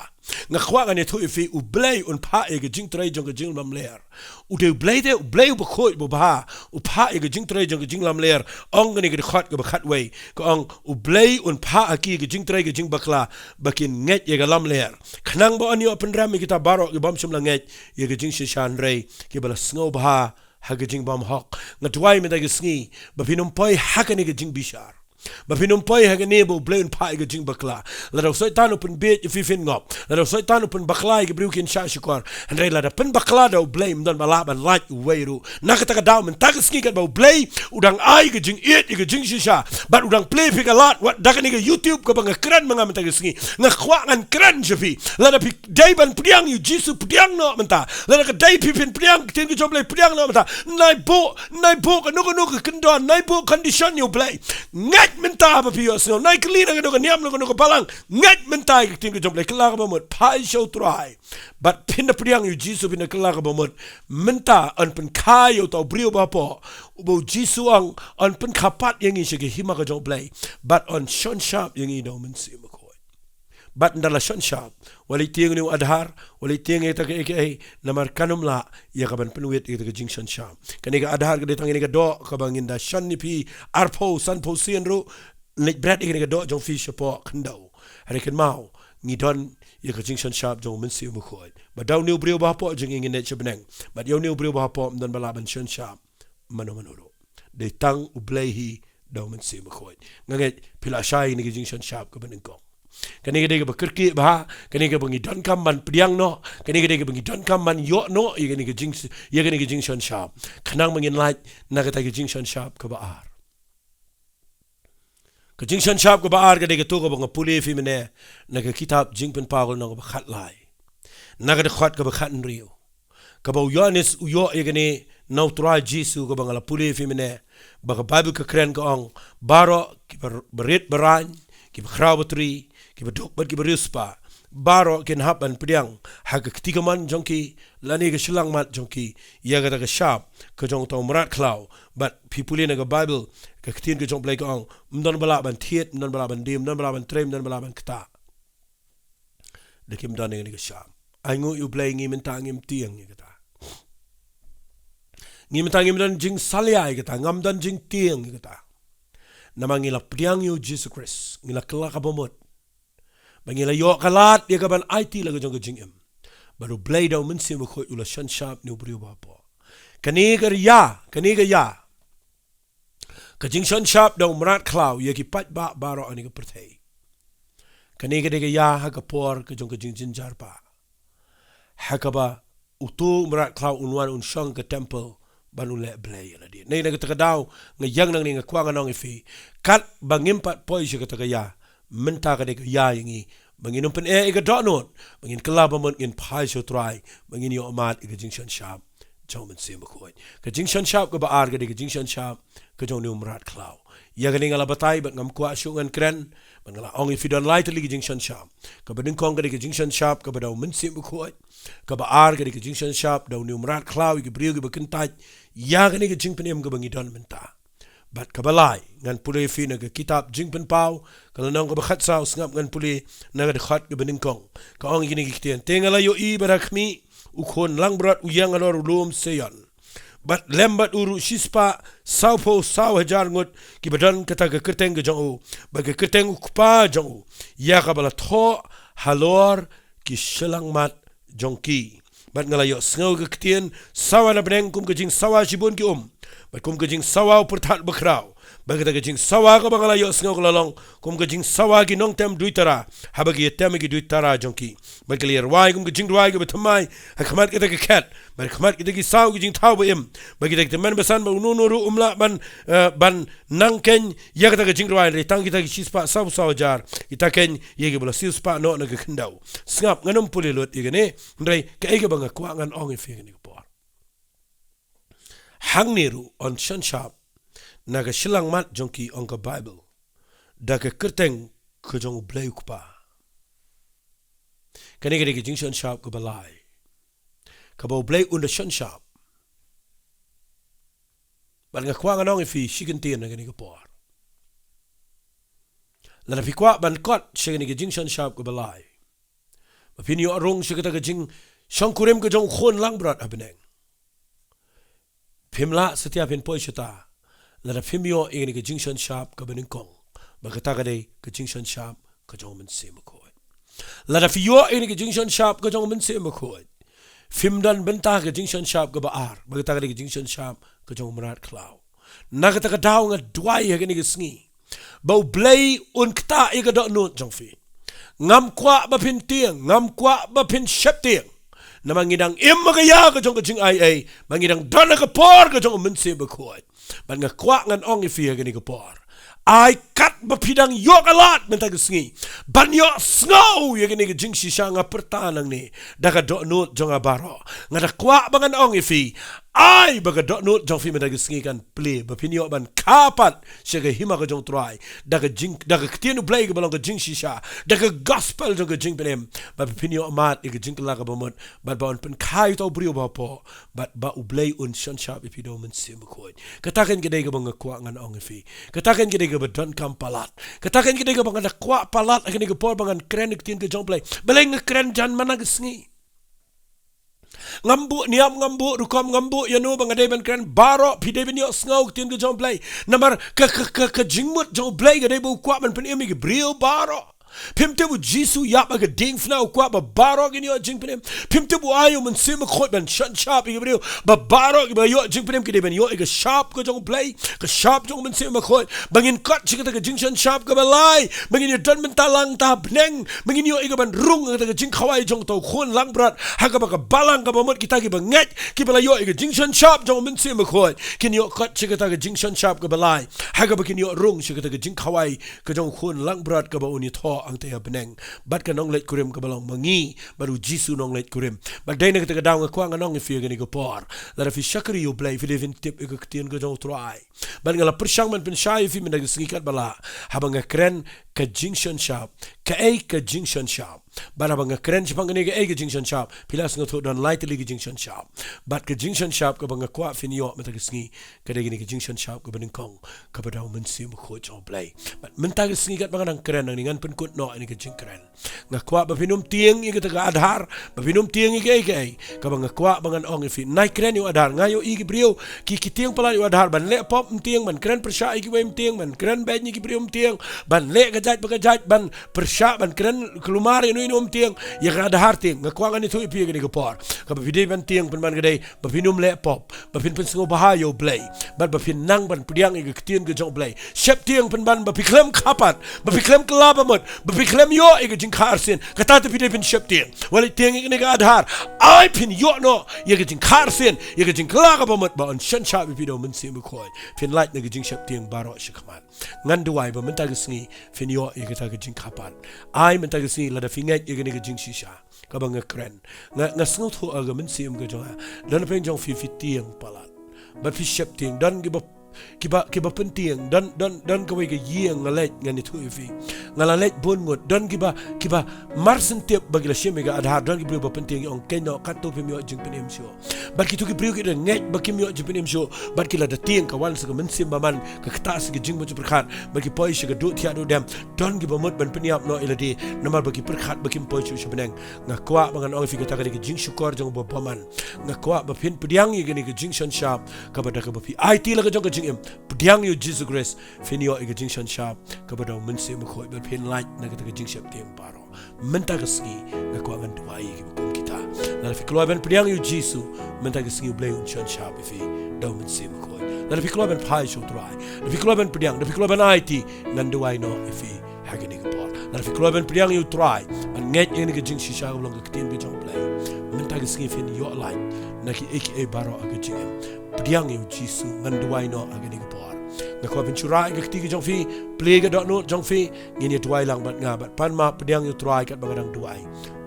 nga kwah ngan ïathuh ïa phi, U Blei un phah ïa ka jingtrei jong ka jinglamler. U dei U Blei te, U Blei uba khuid uba bha, u phah ïa ka jingtrei jong ka jinglamler. Ong kane ka dkhot kaba khatwei, ka ong, U Blei un phah ha ki ka jingtrei ka jingbakla, ba kin ngeit ïa ka lamler. Khnang ba yn ïoh pynrem ïa kita baroh ki bym shym la ngeit ïa ka jingshisha, hynrei kiba la sngewbha ha ka jingbymhok. Nga duwai mynta ka sngi ba phin ym poi ha kane ka jingbishar, ba phin ym poi ha kane ba U Blei un phah ïa ka jingbakla. Lada u Soitan u pynbieit ïa phi, phin ngop. Lada u Soitan u pynbakla ïa ki briew kin shah shukor. Hynrei lada pynbakla da U Blei, ym don ba lah ban lait uwei ruh. Na kata ka daw mynta ka sngi, katba U Blei u dang ai ka jingïeit ïa ka jingshisha, bad u dang plie ïa phi ka lad, wat da kane ka YouTube kaba nga kren ma nga mynta ka sngi, nga kwah ngan kren sha phi. Lada phi dei ban pdiang ïa U Jisu, pdiang noh mynta. Lada ka dei phi phin pdiang ktien ka jong U Blei, pdiang noh mynta. Nai buh, nai buh kano kano ka kyndon, nai buh condition ïa U Blei. Ngeit mynta ba phi ïohsngew. Nai kylli na kano ka niam, na kano ka balang. Ngeit mynta ïa ka ktien ka jong U Blei. Kylla kaba mut, phai sha U Trai. Bad phin da pdiang ïa U Jisu, phin da kylla kaba mut. Mynta yn pynkha ïa uta u briew uba hapoh, uba U Jisu ong yn pynkha pat ïa ngi sha ka hima ka jong U Blei. Bad yn shon shap ïa ngi da U Mynsiem Bakhuid. Bad ynda la shon shap, wat leit tieng ïa une u Aadhaar, wat leit tieng ïa kata kaei kaei, namar kan ym lah ïa ka ban pynwit ïa kata ka jingshon shap. Kane ka Aadhaar ka dei tang kane ka doh kaba ngin da shon ïa phi arphew sanphew sien ruh, leit bret ïa kane ka doh jong phi shapoh khyndew. Hynrei kynmaw, ngi don ïa ka jingshon shap jong U Mynsiem Bakhuid. Bad da une u briew uba hapoh jong ngi ngin leit sha bneng. Bad ïa une u briew uba hapoh ym don ba lah ban shon shap mano mano ruh. Dei tang U Blei hi da U Mynsiem Bakhuid. Nga ngeit phi la shai ïa kane ka jingshon shap kaba nyngkong. Kane ka dei kaba kyrkieh bha, kane kaba ngi donkam ban pdiang noh, kane ka dei kaba ngi donkam ban ïoh noh ïa kane ka jing, ïa kane ka jingshon shap. Khnang ba ngin lait na kata ka jingshon shap kaba ar. Ka jingshon shap kaba ar ka dei kato kaba nga pule ïa phi mynne na ka kitab Jingpynpaw ka lynnong kaba khatlai, na ka dkhot kaba khathynriew, kaba u Ïoannis u ïoh ïa kane na U Trai Jisu, kaba nga la pule ïa phi mynne, ba ka Baibl ka kren ka ong, baroh kiba, barit baraiñ, kiba khraw batri, kiba duk bad kiba riewspah, baroh kin hap ban pdiang ha ka kti kamon jong ki lane ka shyllangmat jong ki ïa kata ka shap ka jong uta u mrad khlaw. Bad phi pule na ka Baibl, ka ktien ka jong U Blei ka ong, ym don ba lah ban thied, ym don ba lah ban die, ym don ba lah ban trei, ym don ba lah ban ktah, da kim don ïa kane ka shap. Ai nguh ïa U Blei, ngi mynta ngim tieng ïa kata. Ngi mynta ngim don jingsalia ïa kata, ngam don jingtieng ïa kata. Namar ngi la pdiang ïa U Jisu Khrist, ngi la kylla kaba mut ba ngi la ïoh ka lad ïa ka ban aiti la ka jong ka jingim. Bad U Blei da U Mynsiem Bakhuid u la shon shap ïa une u briew uba hapoh. Kane ka ïa, kane ka ïa, ka jingshon shap da u mrad khlaw ïa ki paidbah baroh ha kane ka pyrthei. Kane ka dei ka ïa ha ka por ka jong ka jingjynjar ba, ha kaba uto u mrad khlaw un wan un shong ha ka temple ban u leh blei ïa lade. Nangta na kata ka daw, nga ïeng nangne, nga kwah ngan ong ïa phi, katba ngim pat poi sha kata ka ïa, mynta ka dei ka ïa ïa ngi ba ngin ym pyneh ïa ka dohnud, ba ngin kylla ba mut, ngin phai sha U Trai, ba ngin ïoh mad ïa ka jingshon shap jong U Mynsiem Bakhuid. Ka jingshon shap kaba ar ka dei ka jingshon shap ka jong une u mrad khlaw. Ïa kane nga la batai bad ngam kwah shuh ngan kren, bad nga la ong ïa phi, don lai tylli ka jingshon shap. Kaba nyngkong ka dei ka jingshon shap kaba da U Mynsiem Bakhuid. Kaba ar ka dei ka jingshon shap da une u mrad khlaw ïa ki briew kiba kyntait ïa kane ka jingpynim kaba ngi don mynta. Bad kaba lai, ngan pule ïa phi na ka kitab Jingpynpaw ka lynnong kaba khatsaw, sngap ngan pule na ka dkhot kaba nyngkong. Ka ong ïa kine ki ktien: Te nga la ïohi bad ha khmih, u khun langbrot u ïeng halor u lum Seion, bad lem bad u ruh shispah sawphew saw hajar ngut kiba don kata ka kyrteng ka jong u, bad ka kyrteng u Kpa jong u, ïa kaba la thoh halor ki shyllangmat jong ki. Bad nga la ïohsngew ïa ka ktien sawa na bneng kum ka jingsawa shibun ki um, bad kum ka jingsawa u pyrthat bakhraw. Bad kata ka jingsawa kaba nga la ïohsngew ka la long kum ka jingsawa ki nongtem duitara, haba ki ïatem ïa ki duitara jong ki. Bad ki la ïarwai kum ka jingrwai kaba thymmai ha khmat kita ki khet, bad ha khmat kita ki saw ki jingthaw ba im. Bad kita ki tymmen basan bad uno uno ruh um lah ban, eh, ban nang khein ïa kata ka jingrwai, hynrei tang kita ki shispah sawphew saw hajar, kita khein ïa kiba la siewspah noh na ka khyndew. Sngap, ngan ym pule lut ïa kane, hynrei kaei kaba nga kwah ngan ong ïa phi ha kane ka por, hangne ruh yn shon shap na ka shyllangmat jong ki, ong ka Baibl, da ka kyrteng ka jong U Blei U Kpa. Kane ka dei ka jingshon shap kaba lai, kaba U Blei un da shon shap Bad nga kwah ngan ong ïa phi shi kyntien ha kane ka por. Lada phi kwah ban kot sha kane ka jingshon shap kaba lai, ba phin ïoh rung sha kata ka jingshongkurim ka jong u khun langbrot ha bneng, phim lah satia phin poi shata lada phim ïoh ïa kane ka jingshon shap kaba nyngkong, ba kata ka dei ka jingshon shap ka jong u Mynsiem Bakhuid. Lada phi ïoh ïa kane ka jingshon shap ka jong u Mynsiem Bakhuid, phim don bynta ka jingshon shap kaba ar, ba kata ka dei ka jingshon shap ka jong u mrad khlaw. Na kata ka daw nga duwai ha kane ka sngi ba U Blei un ktah ïa ka dohnud jong phi. Ngam kwah ba phin tieng, ngam kwah ba phin sheptieng. Namar ngi dang im ha ka ïa ka jong ka jingaiei, ba ngi dang don ha ka por ka jong u Mynsiem Bakhuid. Bad nga kwah ngan ong ïa phi ha kane ka por, ai katba phi dang ïoh ka lad mynta ka sngi ban ïoh sngew ïa kane ka jingshisha, nga pyrta nangne da ka dohnud jong nga baroh. Nga da kwah ba ngan ong ïa phi, ai ba ka dohnud jong phi mynta ka sngi kan plie, ba phin ïoh ban kha pat sha ka hima ka jong U Trai da ka jing, da ka ktien U Blei kaba long ka jingshisha, da ka gospel jong ka jingpynim, ba phin ïoh mad ïa ka jingkylla kaba mut, bad ba un pynkha ïa uta u briew ba hapoh, bad ba U Blei un shon shap ïa phi da u Mynsiem Bakhuid. Kata kan ka dei kaba nga kwah ngan ong ïa phi. Kata kan ka dei kaba donkam palat. Kata kan ka dei kaba nga da kwah palat ha kane ka por ba ngan kren ïa ka ktien ka jong U Blei. Balei nga kren jan mynta ka sngi? Ngam buh niam, ngam buh rukom, ngam buh ïano ba nga dei ban kren. Baroh phi dei ban ïohsngew ka ktien ka jong U Blei. Namar ka, ka, ka, ka jingmut jong U Blei ka dei ba u kwah ban pynim ïa ki briew baroh. Phim tip u Jisu u ïap ha ka diengphna u kwah ba baroh kin ïoh jingpynim? Phim tip u ai u Mynsiem Bakhuid ban shon shap ïa ki briew ba baroh kiba ïoh jingpynim ki dei ban ïoh ïa ka shap ka jong U Blei, ka shap jong u Mynsiem Bakhuid, ba ngin kot sha kata ka jingshon shap kaba lai, ba ngin ïadon bynta lang ha bneng, ba ngin ïoh ïa kaban rung ha kata ka jingkhawai jong uta u khun langbrot, ha kaba ka balang kaba mut kita kiba ngeit, kiba la ïoh ïa ka jingshon shap jong u Mynsiem Bakhuid, kin ïoh kot sha kata ka jingshon shap kaba lai, ha kaba kin ïoh rung sha kata ka jingkhawai ka jong u khun langbrot kaba un ïathoh hangta ha bneng, bad ka nongleit kurim kaba long ma ngi bad u Jisu nongleit kurim. Bad dei na kata ka daw nga kwah ngan ong ïa phi ha kane ka por, lada phi shakri ïa U Blei, phi dei ban tip ïa ka ktien ka jong U Trai. Bad nga la pyrshang ban pynshai ïa phi mynta ka sngi katba lah, haba nga kren ka jingshon shap, kaei ka jingshon shap. Bad haba nga kren shaphang kane kaei ka jingshon shap, phi la sngewthuh don lai tylli ka jingshon shap. Bad ka jingshon shap kaba nga kwah phin ïoh mynta ka sngi, ka dei kane ka jingshon shap kaba nyngkong, kaba da u Mynsiem Bakhuid jong U Blei. Bad mynta ka sngi katba nga dang kren nangne, ngan pynkut noh ïa kane ka jingkren. Nga kwah ba phin ym tieng ïa kata ka Aadhaar, ba phin ym tieng ïa kaei kaei. Kaba nga kwah ba ngan ong ïa phi, nai kren ïa u Aadhaar. Nga ïohi ki briew ki, ki tieng palat ïa u Aadhaar, ban leh pop ym tieng, ban kren pyrshah ïa kiwei ym tieng, ban kren beiñ ïa ki briew ym tieng, ban leh ka jait ba ka jait, ban pyrshah, ban kren kulmar ïano ïano ym tieng. Ïa ka Aadhaar tieng. Nga kwah ngan ïathuh ïa phi ha kane ka por, kaba phi dei ban tieng pynban ka dei ba phin ym leh pop, ba phin pynsngewbha ïa U Blei, bad ba phin nang ban pdiang ïa ka ktien ka jong U Blei. Sheptieng pynban ba phi khlem kha pat, ba phi khlem kylla ba mut, ba phi khlem ïoh ïa ka jingkha arsien. Kata te phi dei ban sheptieng. Wat leit tieng ïa kane ka Aadhaar. Ai phin ïoh noh ïa ka jingkha arsien, ïa ka jingkylla kaba mut, ba un shon shap ïa phi da u Mynsiem Bakhuid. Phin lait na ka jingsheptieng baroh shakhmat. Ngan duwai ba mynta ka sngi phin ïoh ïa kata ka jingkha pat. Ai mynta ka sngi lada phi ngeit ïa kane ka jingshisha kaba nga kren, nga, nga sngewthuh ha ka mynsiem ka jong nga, don pdeng jong phi, phi tieng palat, bad phi sheptieng. Don kiba, kiba, kiba pyntieng. Don, don, don kawei ka ïing nga leit, ngan ïathuh ïa phi, nga la leit bun ngut. Don kiba, kiba mar shen tip ba ki la shim ïa ka Aadhaar. Don ki briew ba pyntieng, ki ong keiñ noh katto phim ïoh jingpynim shuh. Bad kito ki briew ki da ngeit ba kim ïoh jingpynim shuh, bad ki la da tieng, ka wan sa ka mynsiem bymman, ka ktah sa ka jingmut jingpyrkhat, bad ki poi sha ka duh thiah duh dem. Don kiba mut ban pynïap noh ïa lade namar ba ki pyrkhat ba kim poi shuh sha bneng. Nga kwah ba ngan ong ïa phi, kata ka dei ka jingshukor jong u bymman. Nga kwah ba phin pdiang ïa kane ka jingshon shap, kaba da kaba phi aiti la ka jong ka jingim, pdiang ïa u Jisu Khrist, phin ïoh ïa ka jingshon shap kaba da u Mynsiem Bakhuid, bad phin lait na kata ka jingsheptieng baroh. Mynta ka sngi nga kwah ngan duwai ïa kiba kum kita. Lada phi kloi ban pdiang ïa u Jisu, mynta ka sngi U Blei un shon shap ïa phi da u Mynsiem Bakhuid. Lada phi kloi ban phai sha u Trai, lada phi kloi ban pdiang, lada phi kloi ban aiti, ngan duwai noh ïa phi ha kane ka por. Lada phi kloi ban pdiang ïa u Trai, ban ngeit ïa kane ka jingshisha kaba long ka ktien ka jong U Blei, mynta ka sngi phin ïoh lait na kiei kiei baroh ha ka jingim. Pdiang ïa u Jisu, ngan duwai noh ha kane ka por. Nga kwah phin shu rah ïa ka kti ka jong phi, plie ka dohnud jong phi, ngin ïa duwai lang bad nga, bad pan map, pdiang ïa u Trai katba nga dang duwai.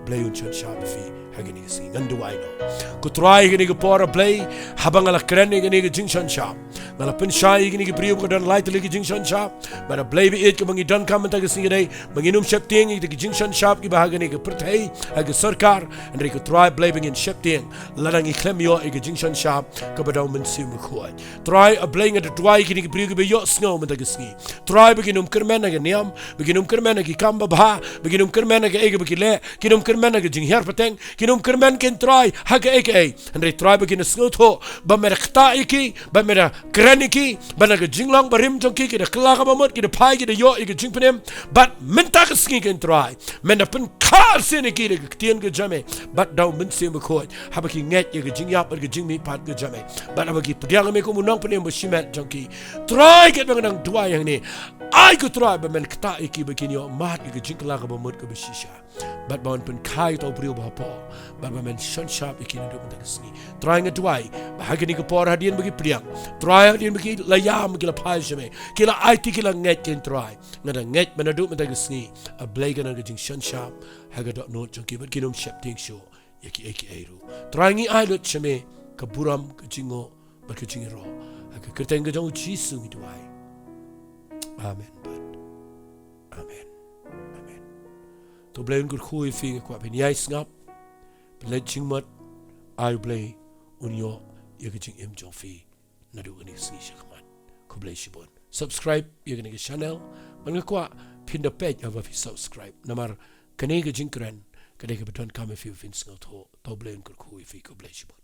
Blei un shon shap ïa phi. Ha kane ka sngi ngan duwai noh. Ko Trai, ha kane ka por, A Blei, haba nga la kren ïa kane ka jingshon shap, nga la pynshai ïa kine ki briew ba ka don lai tylli ki jingshon shap. Bad A Blei ba ïeit, kaba ngi donkam mynta ka sngi ka dei ba ngin ym sheptieng ïa kita ki jingshon shap kiba ha kane ka pyrthei, ha ka sorkar. Hynrei ko Trai Blei, ba ngin sheptieng lada ngi khlem ïoh ïa ka jingshon shap kaba da U Mynsiem Bakhuid. Trai A Blei, nga da duwai ïa kine ki briew kiba ïohsngew mynta ka sngi. Trai ba kin ym kyrmen ha ka niam, ba kin ym kyrmen ha ki kam babha, ba kin ym kyrmen ha kaei kaba ki leh, kin ym kyrmen ha ka jinghiar pateng, kin ym kyrmen, ko Trai, ha kaei kaei. Hynrei Trai ba kin sngewthuh ba me da ktah ïa ki, ba me da kren ïa ki, ba na ka jinglong barim jong ki, ki da kylla kaba mut, ki da phai, ki da ïoh ïa ka jingpynim. Bad mynta ka sngi, ko Trai, men da pynkha arsien ïa ki da ka ktien ka jong me bad da U Mynsiem Bakhuid, haba ki ngeit ïa ka jingïap bad ka jingmihpat ka jong me, bad haba ki pdiang ïa me kum u nongpynim ba shimet jong ki. Trai, katba nga dang duwai hangne, ai ko Trai ba men ktah ïa ki ba kin ïoh mad ïa ka jingkylla kaba mut kaba shisha. Bad ba men pynkha ïa uta u briew ba hapoh, bad ba men shon shap ïa ki naduh mynta ka sngi. Trai, nga duwai ba ha kane ka por, hadien ba ki pdiang, Trai, hadien ba ki la ïam, ki la phai sha me, ki la aiti, ki la ngeit, ko Trai, nga da ngeit ba naduh mynta ka sngi, A Blei, ka don ka jingshon shap ha ka dohnud jong ki, bad kin ym sheptieng shuh ïa kiei kiei ruh. Trai, ngi ai lut sha me ka burom, ka jingnguh bad ka jingïaroh. Ha ka kyrteng ka jong U Jisu ngi duwai. Amen bad amen. Amen. To U Blei un kyrkhu ïa phi. Nga kwah phin ïai sngap, pynleit jingmut. Ai U Blei un ïoh ïa ka jingim jong phi naduh kane ka sngi sha khmat. Khublei shibun. Subscribe ïa kane ka channel, bad nga kwah phin da peit haba phi subscribe, namar kane ka jingkren ka dei kaba donkam ïa phi ba phin sngewthuh. To U Blei un kyrkhu ïa phi. Khublei shibun.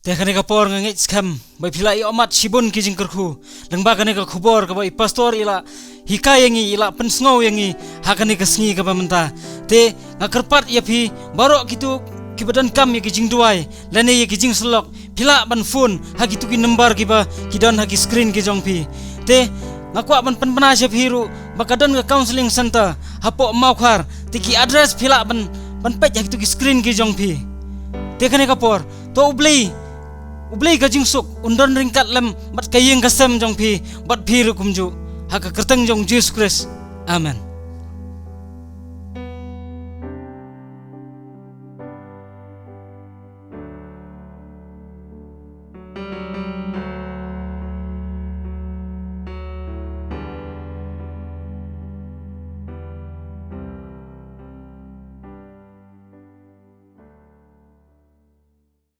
Te kane ka por nga ngeit skhem ba phi la ïohmad shibun ki jingkyrkhu lyngba kane ka khubor kaba i pastor i la hikai ïa ngi, i la pynsngew ïa ngi ha kane ka sngi kaba mynta. Te nga kyrpad ïa phi baroh kito kiba donkam ïa ki jingduwai lane ïa ki jingsyllok, phi lah ban phone ha kito ki number kiba ki don ha ki screen ki jong phi. Te nga kwah ban pynbna sha phi ruh ba ka don ka counseling center hapoh Mawkhar. Te ki address phi lah ban, ban peit ha kito ki screen ki jong phi. Te kane ka por, to U Blei, U Blei ka jingsuk un don ryngkat lem bad ka ïing ka sem jong phi, bad phi ruh kumjuh, ha ka kyrteng jong U Jisu Khrist. Amen.